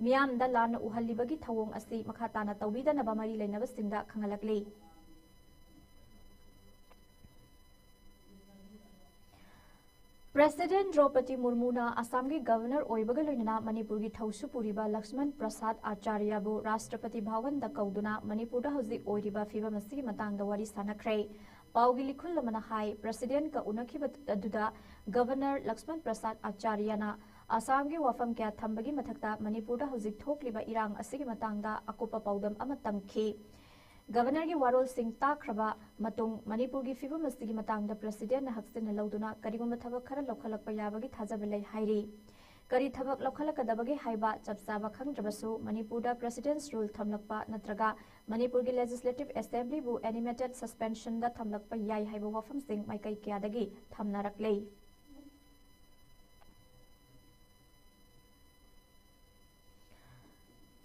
ꯃꯤꯌꯥꯝꯗ ꯂꯥꯟꯅ ꯎꯍꯜꯂꯤꯕꯒꯤ ꯊꯧꯑꯣꯡ ꯑꯁꯤ ꯃꯈꯥ ꯇꯥꯅ ꯇꯧꯕꯤꯗꯅꯕ ꯃꯔꯤ ꯂꯩꯅꯕꯁꯤꯡꯗ ꯈꯪꯍꯜꯂꯛꯂꯤ꯫ ꯄ꯭ꯔꯦꯁꯤꯗꯦꯟꯠ ꯗ꯭ꯔꯧꯄꯗꯤ ꯃꯨꯔꯃꯨꯅ ꯑꯁꯥꯝꯒꯤ ꯒꯕꯔꯅꯔ ꯑꯣꯏꯕꯒ ꯂꯣꯏꯅꯅ ꯃꯅꯤꯄꯨꯔꯒꯤ ꯊꯧꯁꯨ ꯄꯨꯔꯤꯕ ꯂꯛꯁꯃꯟ ꯄ꯭ꯔꯁꯥꯗ ꯑꯥꯆꯥꯔꯌꯕꯨ ꯔꯥꯁꯇ꯭ꯔꯄꯇꯤ ꯚꯋꯟꯗ ꯀꯧꯗꯨꯅ ꯃꯅꯤꯄꯨꯔꯗ ꯍꯧꯖꯤꯛ ꯑꯣꯏꯔꯤꯕ ꯐꯤꯚꯝ ꯑꯁꯤꯒꯤ ꯃꯇꯥꯡꯗ ꯋꯥꯔꯤ ꯁꯥꯟꯅꯈ꯭ꯔꯦ꯫ ꯄꯥꯎꯒꯤ ꯂꯤꯈꯨꯜ ꯑꯃꯅ ꯍꯥꯏ, ꯄ꯭ꯔꯦꯁꯤꯗꯦꯟꯠꯀ ꯎꯅꯈꯤꯕ ꯑꯗꯨꯗ ꯒꯕꯔꯅꯔ ꯂꯛꯁꯃꯟ ꯄ꯭ꯔꯁꯥꯗ ꯑꯥꯆꯥꯔꯌꯅ ꯑꯁꯥꯝꯒꯤ ꯋꯥꯐꯝ ꯀꯌꯥ ꯊꯝꯕꯒꯤ ꯃꯊꯛꯇ ꯃꯅꯤꯄꯨꯔꯗ ꯍꯧꯖꯤꯛ ꯊꯣꯛꯂꯤꯕ ꯏꯔꯥꯡ ꯑꯁꯤꯒꯤ ꯃꯇꯥꯡꯗ ꯑꯀꯨꯞꯄ ꯄꯥꯎꯗꯝ ꯑꯃ ꯇꯝꯈꯤ꯫ ꯒꯕꯔꯅꯔꯒꯤ ꯋꯥꯔꯣꯜꯁꯤꯡ ꯇꯥꯈ꯭ꯔꯕ ꯃꯇꯨꯡ ꯃꯅꯤꯄꯨꯔꯒꯤ ꯐꯤꯚꯝ ꯑꯁꯤꯒꯤ ꯃꯇꯥꯡꯗ ꯄ꯭ꯔꯦꯁꯤꯗꯦꯟꯠꯅ ꯍꯛꯆꯤꯟꯅ ꯂꯧꯗꯨꯅ ꯀꯔꯤꯒꯨꯝꯕ ꯊꯕꯛ ꯈꯔ ꯂꯧꯈꯠꯂꯛꯄ ꯌꯥꯕꯒꯤ ꯊꯥꯖꯕ ꯂꯩ ꯍꯥꯏꯔꯤ꯫ ꯀꯔꯤ ꯊꯕꯛ ꯂꯧꯈꯠꯂꯛꯀꯗꯕꯒꯦ ꯍꯥꯏꯕ ꯆꯞ ꯆꯥꯕ ꯈꯪꯗ꯭ꯔꯕꯁꯨ ꯃꯅꯤꯄꯨꯔꯗ ꯄ꯭ꯔꯦꯁꯤꯗꯦꯟꯠꯁ ꯔꯨꯜ ꯊꯝꯂꯛꯄ ꯅꯠꯇ꯭ꯔꯒ ꯃꯅꯤꯄꯨꯔꯒꯤ ꯂꯦꯖꯤꯁꯂꯦꯇꯤꯚ ꯑꯦꯁꯦꯝꯕ꯭ꯂꯤꯕꯨ ꯑꯦꯅꯤꯃꯦꯇꯦꯗ ꯁꯁꯄꯦꯟꯁꯟꯗ ꯊꯝꯂꯛꯄ ꯌꯥꯏ ꯍꯥꯏꯕ ꯋꯥꯐꯝꯁꯤꯡ ꯃꯥꯏꯀꯩ ꯀꯌꯥꯗꯒꯤ ꯊꯝꯅꯔꯛꯂꯦ꯫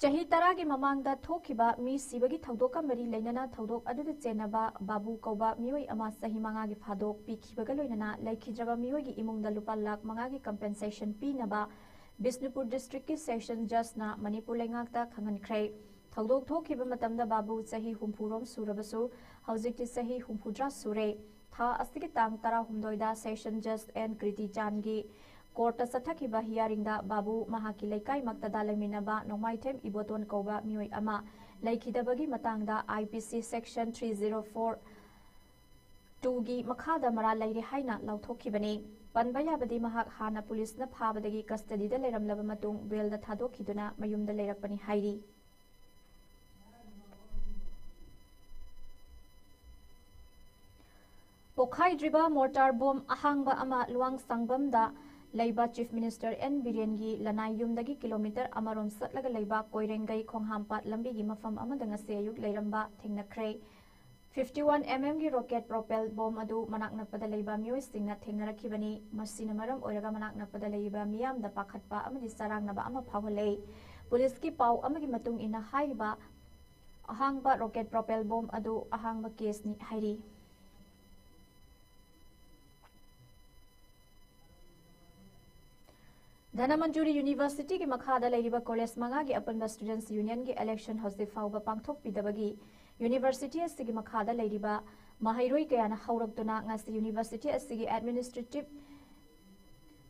ꯆꯍꯤ ꯇꯔꯥꯒꯤ ꯃꯃꯥꯡꯗ ꯊꯣꯛꯈꯤꯕ ꯃꯤ ꯁꯤꯕꯒꯤ ꯊꯧꯗꯣꯛꯀ ꯃꯔꯤ ꯂꯩꯅꯅ ꯊꯧꯗꯣꯛ ꯑꯗꯨꯗ ꯆꯦꯟꯅꯕ ꯕꯥꯕꯨ ꯀꯧꯕ ꯃꯤꯑꯣꯏ ꯑꯃ ꯆꯍꯤ ꯃꯉꯥꯒꯤ ꯐꯥꯗꯣꯛ ꯄꯤꯈꯤꯕꯒ ꯂꯣꯏꯅꯅ ꯂꯩꯈꯤꯗ꯭ꯔꯕ ꯃꯤꯑꯣꯏꯒꯤ ꯏꯃꯨꯡꯗ ꯂꯨꯄꯥ ꯂꯥꯈ ꯃꯉꯥꯒꯤ ꯀꯝꯄꯦꯟꯁꯦꯁꯟ ꯄꯤꯅꯕ ꯕꯤꯁꯅꯨꯄꯨꯔ ꯗꯤꯁꯇ꯭ꯔꯤꯛꯀꯤ ꯁꯦꯁꯟ ꯖꯖꯅ ꯃꯅꯤꯄꯨꯔ ꯂꯩꯉꯥꯛꯇ ꯈꯪꯍꯟꯈ꯭ꯔꯦ꯫ ꯊꯧꯗꯣꯛ ꯊꯣꯛꯈꯤꯕ ꯃꯇꯝꯗ ꯕꯥꯕꯨ ꯆꯍꯤ ꯍꯨꯝꯐꯨ ꯔꯣꯝ ꯁꯨꯔꯕꯁꯨ ꯍꯧꯖꯤꯛꯇꯤ ꯆꯍꯤ ꯍꯨꯝꯐꯨꯇꯔꯥ ꯁꯨꯔꯦ꯫ ꯊꯥ ꯑꯁꯤꯒꯤ ꯇꯥꯡ ꯇꯔꯥꯍꯨꯝꯗꯣꯏꯗ ꯁꯦꯁꯟ ꯖꯖ ꯑꯦꯟ ꯀ꯭ꯔꯤꯇꯤ ꯆꯥꯟꯒꯤ ꯀꯣꯔꯠꯇ ꯆꯠꯊꯈꯤꯕ ꯍꯤꯌꯥꯔꯤꯡꯗ ꯕꯥꯕꯨ ꯃꯍꯥꯛꯀꯤ ꯂꯩꯀꯥꯏꯃꯛꯇꯗ ꯂꯩꯃꯤꯟꯅꯕ ꯅꯣꯡꯃꯥꯏꯊꯦꯝ ꯏꯕꯣꯇꯣꯟ ꯀꯧꯕ ꯃꯤꯑꯣꯏ ꯑꯃ ꯂꯩꯈꯤꯗꯕꯒꯤ ꯃꯇꯥꯡꯗ ꯑꯥꯏ ꯄꯤ ꯁꯤ ꯁꯦꯛꯁꯟ ꯊ꯭ꯔꯤ ꯖꯤꯔꯣ ꯐꯣꯔ ꯇꯨꯒꯤ ꯃꯈꯥꯗ ꯃꯔꯥꯜ ꯂꯩꯔꯦ ꯍꯥꯏꯅ ꯂꯥꯎꯊꯣꯛꯈꯤꯕꯅꯤ꯫ ꯄꯟꯕ ꯌꯥꯕꯗꯤ ꯃꯍꯥꯛ ꯍꯥꯟꯅ ꯄꯨꯂꯤꯁꯅ ꯐꯥꯕꯗꯒꯤ ꯀꯁꯇꯗꯤꯗ ꯂꯩꯔꯝꯂꯕ ꯃꯇꯨꯡ ꯕꯦꯜꯗ ꯊꯥꯗꯣꯛꯈꯤꯗꯨꯅ ꯃꯌꯨꯝꯗ ꯂꯩꯔꯛꯄꯅꯤ ꯍꯥꯏꯔꯤ꯫ ꯄꯣꯈꯥꯏꯗ꯭ꯔꯤꯕ ꯃꯣꯔꯇꯥꯔ ꯕꯣꯝ ꯑꯍꯥꯡꯕ ꯑꯃ ꯂꯨꯋꯥꯡ ꯁꯪꯕꯝꯗ ꯂꯩꯕ ꯆꯤꯐ ꯃꯤꯅꯤꯁꯇꯔ ꯑꯦꯟ ꯕꯤꯔꯦꯟꯒꯤ ꯂꯅꯥꯏ ꯌꯨꯝꯗꯒꯤ ꯀꯤꯂꯣꯃꯤꯇꯔ ꯑꯃꯔꯣꯝ ꯆꯠꯂꯒ ꯂꯩꯕ ꯀꯣꯏꯔꯦꯡꯒꯩ ꯈꯣꯡꯍꯥꯝꯄꯥꯠ ꯂꯝꯕꯤꯒꯤ ꯃꯐꯝ ꯑꯃꯗ ꯉꯁꯤ ꯑꯌꯨꯛ ꯂꯩꯔꯝꯕ ꯊꯦꯡꯅꯈ꯭ꯔꯦ꯫ ꯐꯤꯐꯇꯤ ꯋꯥꯟ ꯑꯦꯝ ꯑꯦꯝꯒꯤ ꯔꯣꯀꯦꯠ ꯄ꯭ꯔꯣꯄꯦꯜ ꯕꯣꯝ ꯑꯗꯨ ꯃꯅꯥꯛ ꯅꯛꯄꯗ ꯂꯩꯕ ꯃꯤꯑꯣꯏꯁꯤꯡꯅ ꯊꯦꯡꯅꯔꯛꯈꯤꯕꯅꯤ꯫ ꯃꯁꯤꯅ ꯃꯔꯝ ꯑꯣꯏꯔꯒ ꯃꯅꯥꯛ ꯅꯛꯄꯗ ꯂꯩꯔꯤꯕ ꯃꯤꯌꯥꯝꯗ ꯄꯥꯈꯠꯄ ꯑꯃꯗꯤ ꯆꯔꯥꯡꯅꯕ ꯑꯃ ꯐꯥꯎꯍꯜꯂꯦ꯫ ꯄꯨꯂꯤꯁꯀꯤ ꯄꯥꯎ ꯑꯃꯒꯤ ꯃꯇꯨꯡ ꯏꯟꯅ ꯍꯥꯏꯔꯤꯕ ꯑꯍꯥꯡꯕ ꯔꯣꯀꯦꯠ ꯄ꯭ꯔꯣꯄꯦꯜ ꯕꯣꯝ ꯑꯗꯨ ꯑꯍꯥꯡꯕ ꯀꯦꯁꯅꯤ ꯍꯥꯏꯔꯤ꯫ ꯙꯅꯃꯟꯖꯨꯔꯤ ꯌꯨꯅꯤꯚꯔꯁꯤꯇꯤꯒꯤ ꯃꯈꯥꯗ ꯂꯩꯔꯤꯕ ꯀꯣꯂꯦꯖ ꯃꯉꯥꯒꯤ ꯑꯄꯨꯟꯕ ꯁ꯭ꯇꯨꯗꯦꯟꯠꯁ ꯌꯨꯅꯤꯌꯟꯒꯤ ꯏꯂꯦꯛꯁꯟ ꯍꯧꯖꯤꯛ ꯐꯥꯎꯕ ꯄꯥꯡꯊꯣꯛꯄꯤꯗꯕꯒꯤ ꯌꯨꯅꯤꯚꯔꯁꯤꯇꯤ ꯑꯁꯤꯒꯤ ꯃꯈꯥꯗ ꯂꯩꯔꯤꯕ ꯃꯍꯩꯔꯣꯏ ꯀꯌꯥꯅ ꯍꯧꯔꯛꯇꯨꯅ ꯉꯁꯤ ꯌꯨꯅꯤꯚꯔꯁꯤꯇꯤ ꯑꯁꯤꯒꯤ ꯑꯦꯗꯃꯤꯅꯤꯁꯇ꯭ꯔꯦꯇꯤꯚ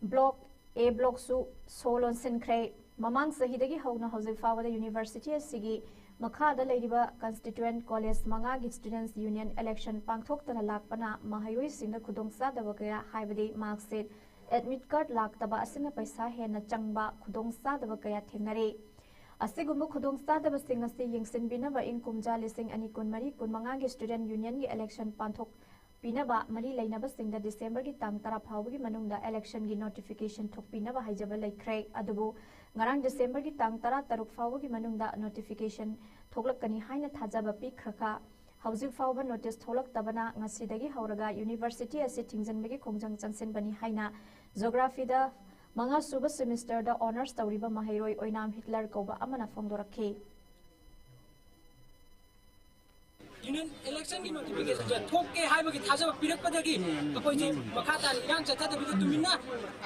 ꯕ꯭ꯂꯣꯛ ꯑꯦ ꯕ꯭ꯂꯣꯛꯁꯨ ꯁꯣ ꯂꯣꯟꯁꯤꯟꯈ꯭ꯔꯦ꯫ ꯃꯃꯥꯡ ꯆꯍꯤꯗꯒꯤ ꯍꯧꯅ ꯍꯧꯖꯤꯛ ꯐꯥꯎꯕꯗ ꯌꯨꯅꯤꯚꯔꯁꯤꯇꯤ ꯑꯁꯤꯒꯤ ꯃꯈꯥꯗ ꯂꯩꯔꯤꯕ ꯀꯟꯁꯇꯤꯇ꯭ꯌꯨꯌꯦꯟꯠ ꯀꯣꯂꯦꯖ ꯃꯉꯥꯒꯤ ꯁ꯭ꯇꯨꯗꯦꯟꯠꯁ ꯌꯨꯅꯤꯌꯟ ꯏꯂꯦꯛꯁꯟ ꯄꯥꯡꯊꯣꯛꯇꯅ ꯂꯥꯛꯄꯅ ꯃꯍꯩꯔꯣꯏꯁꯤꯡꯗ ꯈꯨꯗꯣꯡꯆꯥꯗꯕ ꯀꯌꯥ, ꯍꯥꯏꯕꯗꯤ ꯃꯥꯔꯛꯁꯤꯠ, ꯑꯦꯗꯃꯤꯠ ꯀꯥꯔꯗ ꯂꯥꯛꯇꯕ ꯑꯁꯤꯅ ꯄꯩꯁꯥ ꯍꯦꯟꯅ ꯆꯪꯕ ꯈꯨꯗꯣꯡꯆꯥꯗꯕ ꯀꯌꯥ ꯊꯦꯡꯅꯔꯦ꯫ ꯑꯁꯤꯒꯨꯝꯕ ꯈꯨꯗꯣꯡꯆꯥꯗꯕꯁꯤꯡ ꯑꯁꯤ ꯌꯦꯡꯁꯤꯟꯕꯤꯅꯕ ꯏꯪ ꯀꯨꯝꯖꯥ ꯂꯤꯁꯤꯡ ꯑꯅꯤ ꯀꯨꯟꯃꯔꯤ ꯀꯨꯟꯃꯉꯥꯒꯤ ꯁ꯭ꯇꯨꯗꯦꯟꯠ ꯌꯨꯅꯤꯌꯟꯒꯤ ꯏꯂꯦꯛꯁꯟ ꯄꯥꯡꯊꯣꯛ ꯄꯤꯅꯕ ꯃꯔꯤ ꯂꯩꯅꯕꯁꯤꯡꯗ ꯗꯤꯁꯦꯝꯕꯔꯒꯤ ꯇꯥꯡ ꯇꯔꯥ ꯐꯥꯎꯕꯒꯤ ꯃꯅꯨꯡꯗ ꯏꯂꯦꯛꯁꯟꯒꯤ ꯅꯣꯇꯤꯐꯤꯀꯦꯁꯟ ꯊꯣꯛꯄꯤꯅꯕ ꯍꯥꯏꯖꯕ ꯂꯩꯈ꯭ꯔꯦ꯫ ꯑꯗꯨꯕꯨ ꯉꯔꯥꯡ ꯗꯤꯁꯦꯝꯕꯔꯒꯤ ꯇꯥꯡ ꯇꯔꯥ ꯇꯔꯨꯛ ꯐꯥꯎꯕꯒꯤ ꯃꯅꯨꯡꯗ ꯅꯣꯇꯤꯐꯤꯀꯦꯁꯟ ꯊꯣꯛꯂꯛꯀꯅꯤ ꯍꯥꯏꯅ ꯊꯥꯖꯕ ꯄꯤꯈ꯭ꯔꯒ, ꯍꯧꯖꯤꯛ ꯐꯥꯎꯕ ꯅꯣꯇꯤꯁ ꯊꯣꯛꯂꯛꯇꯕꯅ ꯉꯁꯤꯗꯒꯤ ꯍꯧꯔꯒ ꯌꯨꯅꯤꯚꯔꯁꯤꯇꯤ ꯑꯁꯤ ꯊꯤꯡꯖꯤꯟꯕꯒꯤ ꯈꯣꯡꯖꯪ ꯆꯪꯁꯤꯟꯕꯅꯤ ꯍꯥꯏꯅ ꯖꯣꯒ꯭ꯔꯥꯐꯤꯗ ꯃꯉꯥ ꯁꯨꯕ ꯁꯦꯃꯤꯁꯇꯔꯗ ꯑꯣꯅꯔꯁ ꯇꯧꯔꯤꯕ ꯃꯍꯩꯔꯣꯏ ꯑꯣꯏꯅꯥꯝ ꯍꯤꯠꯂꯔ ꯀꯧꯕ ꯑꯃꯅ ꯐꯣꯡꯗꯣꯔꯛꯈꯤ꯫ ꯌꯨꯅꯤꯌꯟ ꯏꯂꯦꯛꯁꯟꯒꯤ ꯅꯣꯇꯤꯐꯤꯀꯦꯁꯟꯁꯦ ꯊꯣꯛꯀꯦ ꯍꯥꯏꯕꯒꯤ ꯊꯥꯖꯕ ꯄꯤꯔꯛꯄꯗꯒꯤ ꯑꯩꯈꯣꯏꯁꯦ ꯃꯈꯥ ꯇꯥꯅ ꯏꯔꯥꯡ ꯆꯠꯊꯗꯕꯤꯗ ꯇꯨꯃꯤꯟꯅ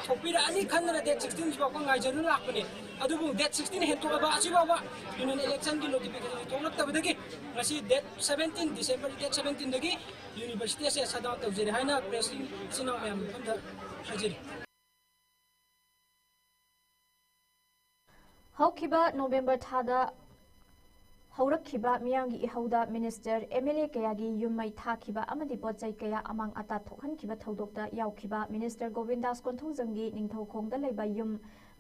ꯊꯣꯛꯄꯤꯔꯛꯑꯅꯤ ꯈꯟꯗꯅ ꯗꯦꯠ ꯁꯤꯛꯁꯇꯤꯟꯁꯤ ꯐꯥꯎꯕ ꯉꯥꯏꯖꯗꯨꯅ ꯂꯥꯛꯄꯅꯦ꯫ ꯑꯗꯨꯕꯨ ꯗꯦꯠ ꯁꯤꯛꯁꯇꯤꯟ ꯍꯦꯟꯇꯣꯛꯑꯕ ꯑꯁꯤ ꯐꯥꯎꯕ ꯌꯨꯅꯤꯌꯟ ꯏꯂꯦꯛꯁꯟꯒꯤ ꯅꯣꯇꯤꯐꯤꯀꯦꯁꯟ ꯊꯣꯛꯂꯛꯇꯕꯗꯒꯤ ꯉꯁꯤ ꯗꯦꯠ ꯁꯕꯦꯟꯇꯤꯟ, ꯗꯤꯁꯦꯝꯕꯔ ꯗꯦꯠ ꯁꯕꯦꯟꯇꯤꯟꯗꯒꯤ ꯌꯨꯅꯤꯚꯔꯁꯤꯇꯤ ꯑꯁꯦ ꯁꯠ ꯗꯥꯎꯟ ꯇꯧꯖꯔꯦ ꯍꯥꯏꯅ ꯄ꯭ꯔꯦꯁꯀꯤ ꯏꯆꯤꯟ ꯏꯅꯥꯎ ꯃꯌꯥꯝ ꯃꯐꯝꯗ ꯍꯥꯏꯖꯔꯤ꯫ ꯍꯧꯈꯤꯕ ꯅꯣꯕꯦꯝꯕꯔ ꯊꯥꯗ ꯍꯧꯔꯛꯈꯤꯕ ꯃꯤꯌꯥꯝꯒꯤ ꯏꯍꯧꯗ ꯃꯤꯅꯤꯁꯇꯔ, ꯑꯦꯝ ꯑꯦꯜ ꯑꯦ ꯀꯌꯥꯒꯤ ꯌꯨꯝ ꯃꯩ ꯊꯥꯈꯤꯕ ꯑꯃꯗꯤ ꯄꯣꯠ ꯆꯩ ꯀꯌꯥ ꯑꯃꯥꯡ ꯑꯇꯥ ꯊꯣꯛꯍꯟꯈꯤꯕ ꯊꯧꯗꯣꯛꯇ ꯌꯥꯎꯈꯤꯕ ꯃꯤꯅꯤꯁꯇꯔ ꯒꯣꯕꯤꯟꯗꯥꯁ ꯀꯣꯟꯊꯧꯖꯝꯒꯤ ꯅꯤꯡꯊꯧꯈꯣꯡꯗ ꯂꯩꯕ ꯌꯨꯝ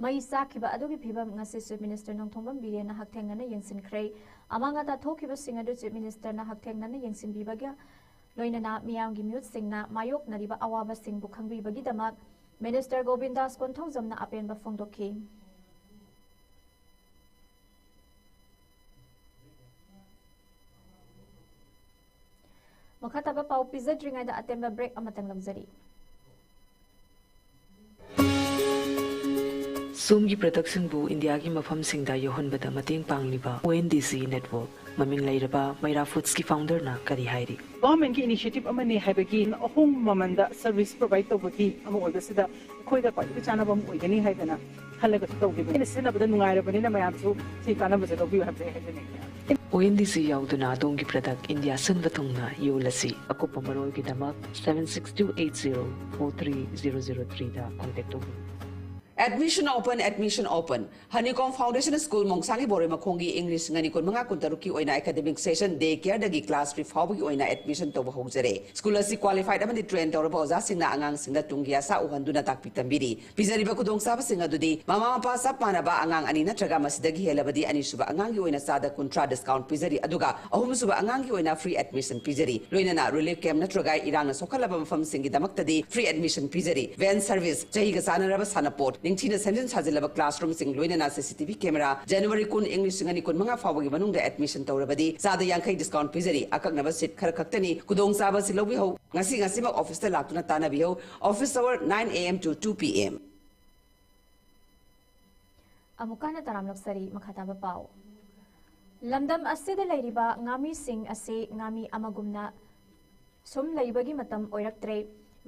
ꯃꯩ ꯆꯥꯛꯈꯤꯕ ꯑꯗꯨꯒꯤ ꯐꯤꯕꯝ ꯉꯁꯤ ꯆꯤꯐ ꯃꯤꯅꯤꯁꯇꯔ ꯅꯣꯡꯊꯣꯝꯕꯝ ꯕꯤꯔꯦꯟꯅ ꯍꯛꯊꯦꯡꯅꯅ ꯌꯦꯡꯁꯤꯟꯈ꯭ꯔꯦ꯫ ꯑꯃꯥꯡ ꯑꯇꯥ ꯊꯣꯛꯈꯤꯕꯁꯤꯡ ꯑꯗꯨ ꯆꯤꯐ ꯃꯤꯅꯤꯁꯇꯔꯅ ꯍꯛꯊꯦꯡꯅꯅ ꯌꯦꯡꯁꯤꯟꯕꯤꯕꯒ ꯂꯣꯏꯅꯅ ꯃꯤꯌꯥꯝꯒꯤ ꯃꯤꯍꯨꯠꯁꯤꯡꯅ ꯃꯥꯌꯣꯛꯅꯔꯤꯕ ꯑꯋꯥꯕꯁꯤꯡꯕꯨ ꯈꯪꯕꯤꯕꯒꯤꯗꯃꯛ ꯃꯤꯅꯤꯁꯇꯔ ꯒꯣꯕꯤꯟꯗꯥꯁ ꯀꯣꯟꯊꯧꯖꯝꯅ ꯑꯄꯦꯟꯕ ꯐꯣꯡꯗꯣꯛꯈꯤ꯫ ꯃꯈꯥ ꯇꯥꯕ ꯄꯥꯎ ꯄꯤꯖꯗ꯭ꯔꯤꯉꯩꯗ ꯑꯇꯦꯟꯕ ꯕ꯭ꯔꯦꯛ ꯑꯃꯇꯪ ꯂꯧꯖꯔꯤ꯫ ꯁꯣꯝꯒꯤ ꯄ꯭ꯔꯗꯛꯁꯤꯡꯕꯨ ꯏꯟꯗꯤꯌꯥꯒꯤ ꯃꯐꯝꯁꯤꯡꯗ ꯌꯧꯍꯟꯕꯗ ꯃꯇꯦꯡ ꯄꯥꯡꯂꯤꯕ ꯑꯣ ꯑꯦꯟ ꯗꯤ ꯁꯤ ꯅꯦꯠꯋꯥꯔꯛ, ꯃꯃꯤꯡ ꯂꯩꯔꯕ ꯃꯩꯔꯥ ꯐꯨꯗꯁꯀꯤ ꯐꯥꯎꯟꯗꯔꯅ ꯀꯔꯤ ꯍꯥꯏꯔꯤ? ꯒꯣꯔꯃꯦꯟꯒꯤ ꯏꯅꯤꯁꯤꯌꯦꯇꯤꯚ ꯑꯃꯅꯤ ꯍꯥꯏꯕꯒꯤ ꯑꯍꯣꯡꯕ ꯃꯃꯜꯗ ꯁꯔꯚꯤꯁ ꯄ꯭ꯔꯣꯚꯥꯏꯗ ꯇꯧꯕꯒꯤ ꯑꯃ ꯑꯣꯏꯕꯁꯤꯗ ꯑꯩꯈꯣꯏꯗ ꯈ꯭ꯋꯥꯏꯗꯒꯤ ꯆꯥꯟꯅꯕ ꯑꯃ ꯑꯣꯏꯒꯅꯤ ꯍꯥꯏꯗꯅ ꯈꯜꯂꯒ ꯇꯧꯈꯤꯕꯅꯤ꯫ ꯑꯩꯅ ꯁꯤꯖꯤꯟꯅꯕꯗ ꯅꯨꯡꯉꯥꯏꯔꯕꯅꯤꯅ ꯃꯌꯥꯝꯁꯨ ꯁꯤ ꯀꯥꯟꯅꯕꯁꯦ ꯂꯧꯕꯤꯌꯨ ꯍꯥꯏꯕꯁꯦ ꯑꯩ ꯍꯥꯏꯖꯅꯤꯡꯉꯤ꯫ ꯑꯣ ꯑꯦꯟ ꯖꯤ ꯁꯤ ꯌꯥꯎꯗꯨꯅ ꯑꯗꯣꯝꯒꯤ ꯄ꯭ꯔꯗꯛ ꯏꯟꯗꯤꯌꯥ ꯁꯤꯟꯕ ꯊꯨꯡꯅ ꯌꯣꯜꯂꯁꯤ꯫ ꯑꯀꯨꯞꯄ ꯃꯔꯣꯜꯒꯤꯗꯃꯛ seven six two eight zero four three zero zero three ꯗ contact ꯇꯧꯕꯤꯌꯨ꯫ Admission open, admission open. Honeycomb Foundation School, ꯃꯣꯡꯁꯥꯡꯒꯤ ꯕꯣꯔꯣꯏ ꯃꯈꯣꯡꯒꯤ ꯏꯪ ꯂꯤꯁꯤꯡ ꯑꯅꯤ ꯀꯨꯟꯃꯉꯥ ꯀꯨꯟꯇꯔꯨꯛꯀꯤ ꯑꯣꯏꯅ academic session day care ꯗꯒꯤ class three ꯐꯥꯎꯕꯒꯤ ꯑꯣꯏꯅ admission ꯇꯧꯕ ꯍꯧꯖꯔꯦ꯫ School ꯑꯁꯤ qualified ꯑꯃꯗꯤ train ꯇꯧꯔꯕ ꯑꯣꯖꯥꯁꯤꯡꯅ ꯑꯉꯥꯡꯁꯤꯡꯗ ꯇꯨꯡꯒꯤ ꯑꯁꯥ ꯎꯍꯟꯗꯨꯅ ꯇꯥꯛꯄꯤ ꯇꯝꯕꯤꯔꯤ꯫ ꯄꯤꯖꯔꯤꯕ ꯈꯨꯗꯣꯡꯆꯥꯕꯁꯤꯡ ꯑꯗꯨꯗꯤ ꯃꯃꯥ ꯃꯄꯥ ꯆꯞ ꯃꯥꯟꯅꯕ ꯑꯉꯥꯡ ꯑꯅꯤ ꯅꯠꯇ꯭ꯔꯒ ꯃꯁꯤꯗꯒꯤ ꯍꯦꯜꯂꯕꯗꯤ ꯑꯅꯤꯁꯨꯕ ꯑꯉꯥꯡꯒꯤ ꯑꯣꯏꯅ ꯆꯥꯗ ꯀꯨꯟꯊ꯭ꯔꯥ discount ꯄꯤꯖꯔꯤ, ꯑꯗꯨꯒ ꯑꯍꯨꯝꯁꯨꯕ ꯑꯉꯥꯡꯒꯤ ꯑꯣꯏꯅ free admission ꯄꯤꯖꯔꯤ꯫ ꯂꯣꯏꯅꯅ relief camp ꯅꯠꯇ꯭ꯔꯒ ꯏꯔꯥꯡꯅ ꯁꯣꯛꯍꯜꯂꯕ ꯃꯐꯝꯁꯤꯡꯒꯤꯗꯃꯛꯇꯗꯤ free admission ꯄꯤꯖꯔꯤ꯫ Van service, ꯆꯍꯤꯒ ꯆꯥꯟꯅꯔꯕ ꯁꯥꯟꯅꯄꯣꯠ, ꯅꯤꯡꯊꯤꯅ ꯁꯦꯝꯖꯤꯟ ꯁꯥꯖꯤꯜꯂꯕ classroomꯁꯤꯡ, ꯂꯣꯏꯅꯅ C C T V camera꯫ January ꯀꯨꯟ, ꯏꯪ ꯂꯤꯁꯤꯡ ꯑꯅꯤ ꯀꯨꯟꯃꯉꯥ ꯐꯥꯎꯕꯒꯤ ꯃꯅꯨꯡꯗ admission ꯇꯧꯔꯕꯗꯤ ꯆꯥꯗ ꯌꯥꯡꯈꯩ discount ꯄꯤꯖꯔꯤ꯫ ꯑꯀꯛꯅꯕ seat ꯈꯔ ꯈꯛꯇꯅꯤ꯫ ꯈꯨꯗꯣꯡꯆꯥꯕ ꯑꯁꯤ ꯂꯧꯕꯤꯍꯧ꯫ ꯉꯁꯤ ꯉꯁꯤꯃꯛ officeꯇ ꯂꯥꯛꯇꯨꯅ ꯇꯥꯟꯅꯕꯤꯍꯧ꯫ Office hour nine A M to two P M꯫ ꯑꯃꯨꯛꯀ ꯍꯟꯅ ꯇꯔꯥꯝ ꯂꯧꯁꯔꯤ꯫ ꯃꯈꯥ ꯇꯥꯕ ꯄꯥꯎ꯫ ꯂꯝꯗꯝ ꯑꯁꯤꯗ ꯂꯩꯔꯤꯕ ꯉꯥꯃꯤꯁꯤꯡ ꯑꯁꯤ ꯉꯥꯃꯤ ꯑꯃꯒꯨꯝꯅ ꯁꯨꯝ ꯂꯩꯕꯒꯤ ꯃꯇꯝ ꯑꯣꯏꯔꯛꯇ꯭ꯔꯦ꯫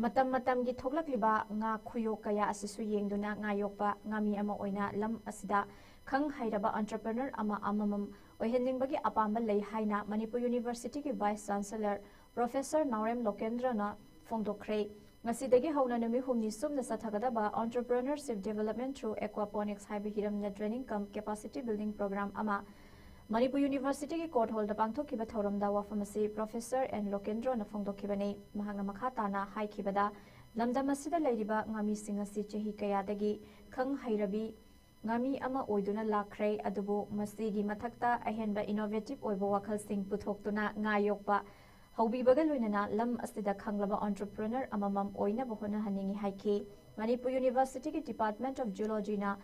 ꯃꯇꯝ ꯃꯇꯝꯒꯤ ꯊꯣꯛꯂꯛꯂꯤꯕ ꯉꯥ ꯈꯨꯌꯣꯛ ꯀꯌꯥ ꯑꯁꯤꯁꯨ ꯌꯦꯡꯗꯨꯅ ꯉꯥ ꯌꯣꯛꯄ ꯉꯥꯃꯤ ꯑꯃ ꯑꯣꯏꯅ ꯂꯝ ꯑꯁꯤꯗ ꯈꯪ ꯍꯩꯔꯕ entrepreneur ꯑꯃ ꯑꯃꯃꯝ ꯑꯣꯏꯍꯟꯅꯤꯡꯕꯒꯤ ꯑꯄꯥꯝꯕ ꯂꯩ ꯍꯥꯏꯅ ꯃꯅꯤꯄꯨꯔ Universityꯒꯤ Vice Chancellor Professor ꯅꯥꯎꯔꯦꯝ ꯂꯣꯀꯦꯟꯗ꯭ꯔꯅ ꯐꯣꯡꯗꯣꯛꯈ꯭ꯔꯦ꯫ ꯉꯁꯤꯗꯒꯤ ꯍꯧꯅ ꯅꯨꯃꯤꯠ ꯍꯨꯝꯅꯤ ꯆꯨꯞꯅ ꯆꯠꯊꯒꯗꯕ Entrepreneurship Development through Aquaponics ꯍꯥꯏꯕ ꯍꯤꯔꯝꯗ training cum capacity building program ꯑꯃ ꯃꯅꯤꯄꯨꯔ Universityꯒꯤ court hallꯗ ꯄꯥꯡꯊꯣꯛꯈꯤꯕ ꯊꯧꯔꯝꯗ ꯋꯥꯐꯝ ꯑꯁꯤ Professor N ꯂꯣꯀꯦꯟꯗ꯭ꯔꯣꯅ ꯐꯣꯡꯗꯣꯛꯈꯤꯕꯅꯤ꯫ ꯃꯍꯥꯛꯅ ꯃꯈꯥ ꯇꯥꯅ ꯍꯥꯏꯈꯤꯕꯗ, ꯂꯝꯗꯝ ꯑꯁꯤꯗ ꯂꯩꯔꯤꯕ ꯉꯥꯃꯤꯁꯤꯡ ꯑꯁꯤ ꯆꯍꯤ ꯀꯌꯥꯗꯒꯤ ꯈꯪ ꯍꯩꯔꯕꯤ ꯉꯥꯃꯤ ꯑꯃ ꯑꯣꯏꯗꯨꯅ ꯂꯥꯛꯈ꯭ꯔꯦ, ꯑꯗꯨꯕꯨ ꯃꯁꯤꯒꯤ ꯃꯊꯛꯇ ꯑꯍꯦꯟꯕ innovative ꯑꯣꯏꯕ ꯋꯥꯈꯜꯁꯤꯡ ꯄꯨꯊꯣꯛꯇꯨꯅ ꯉꯥ ꯌꯣꯛꯄ ꯍꯧꯕꯤꯕꯒ ꯂꯣꯏꯅꯅ ꯂꯝ ꯑꯁꯤꯗ ꯈꯪꯂꯕ entrepreneur ꯑꯃꯃꯝ ꯑꯣꯏꯅꯕ ꯍꯣꯠꯅꯍꯟꯅꯤꯡꯏ ꯍꯥꯏꯈꯤ꯫ ꯃꯅꯤꯄꯨꯔ Universityꯒꯤ Department of Geologyꯅ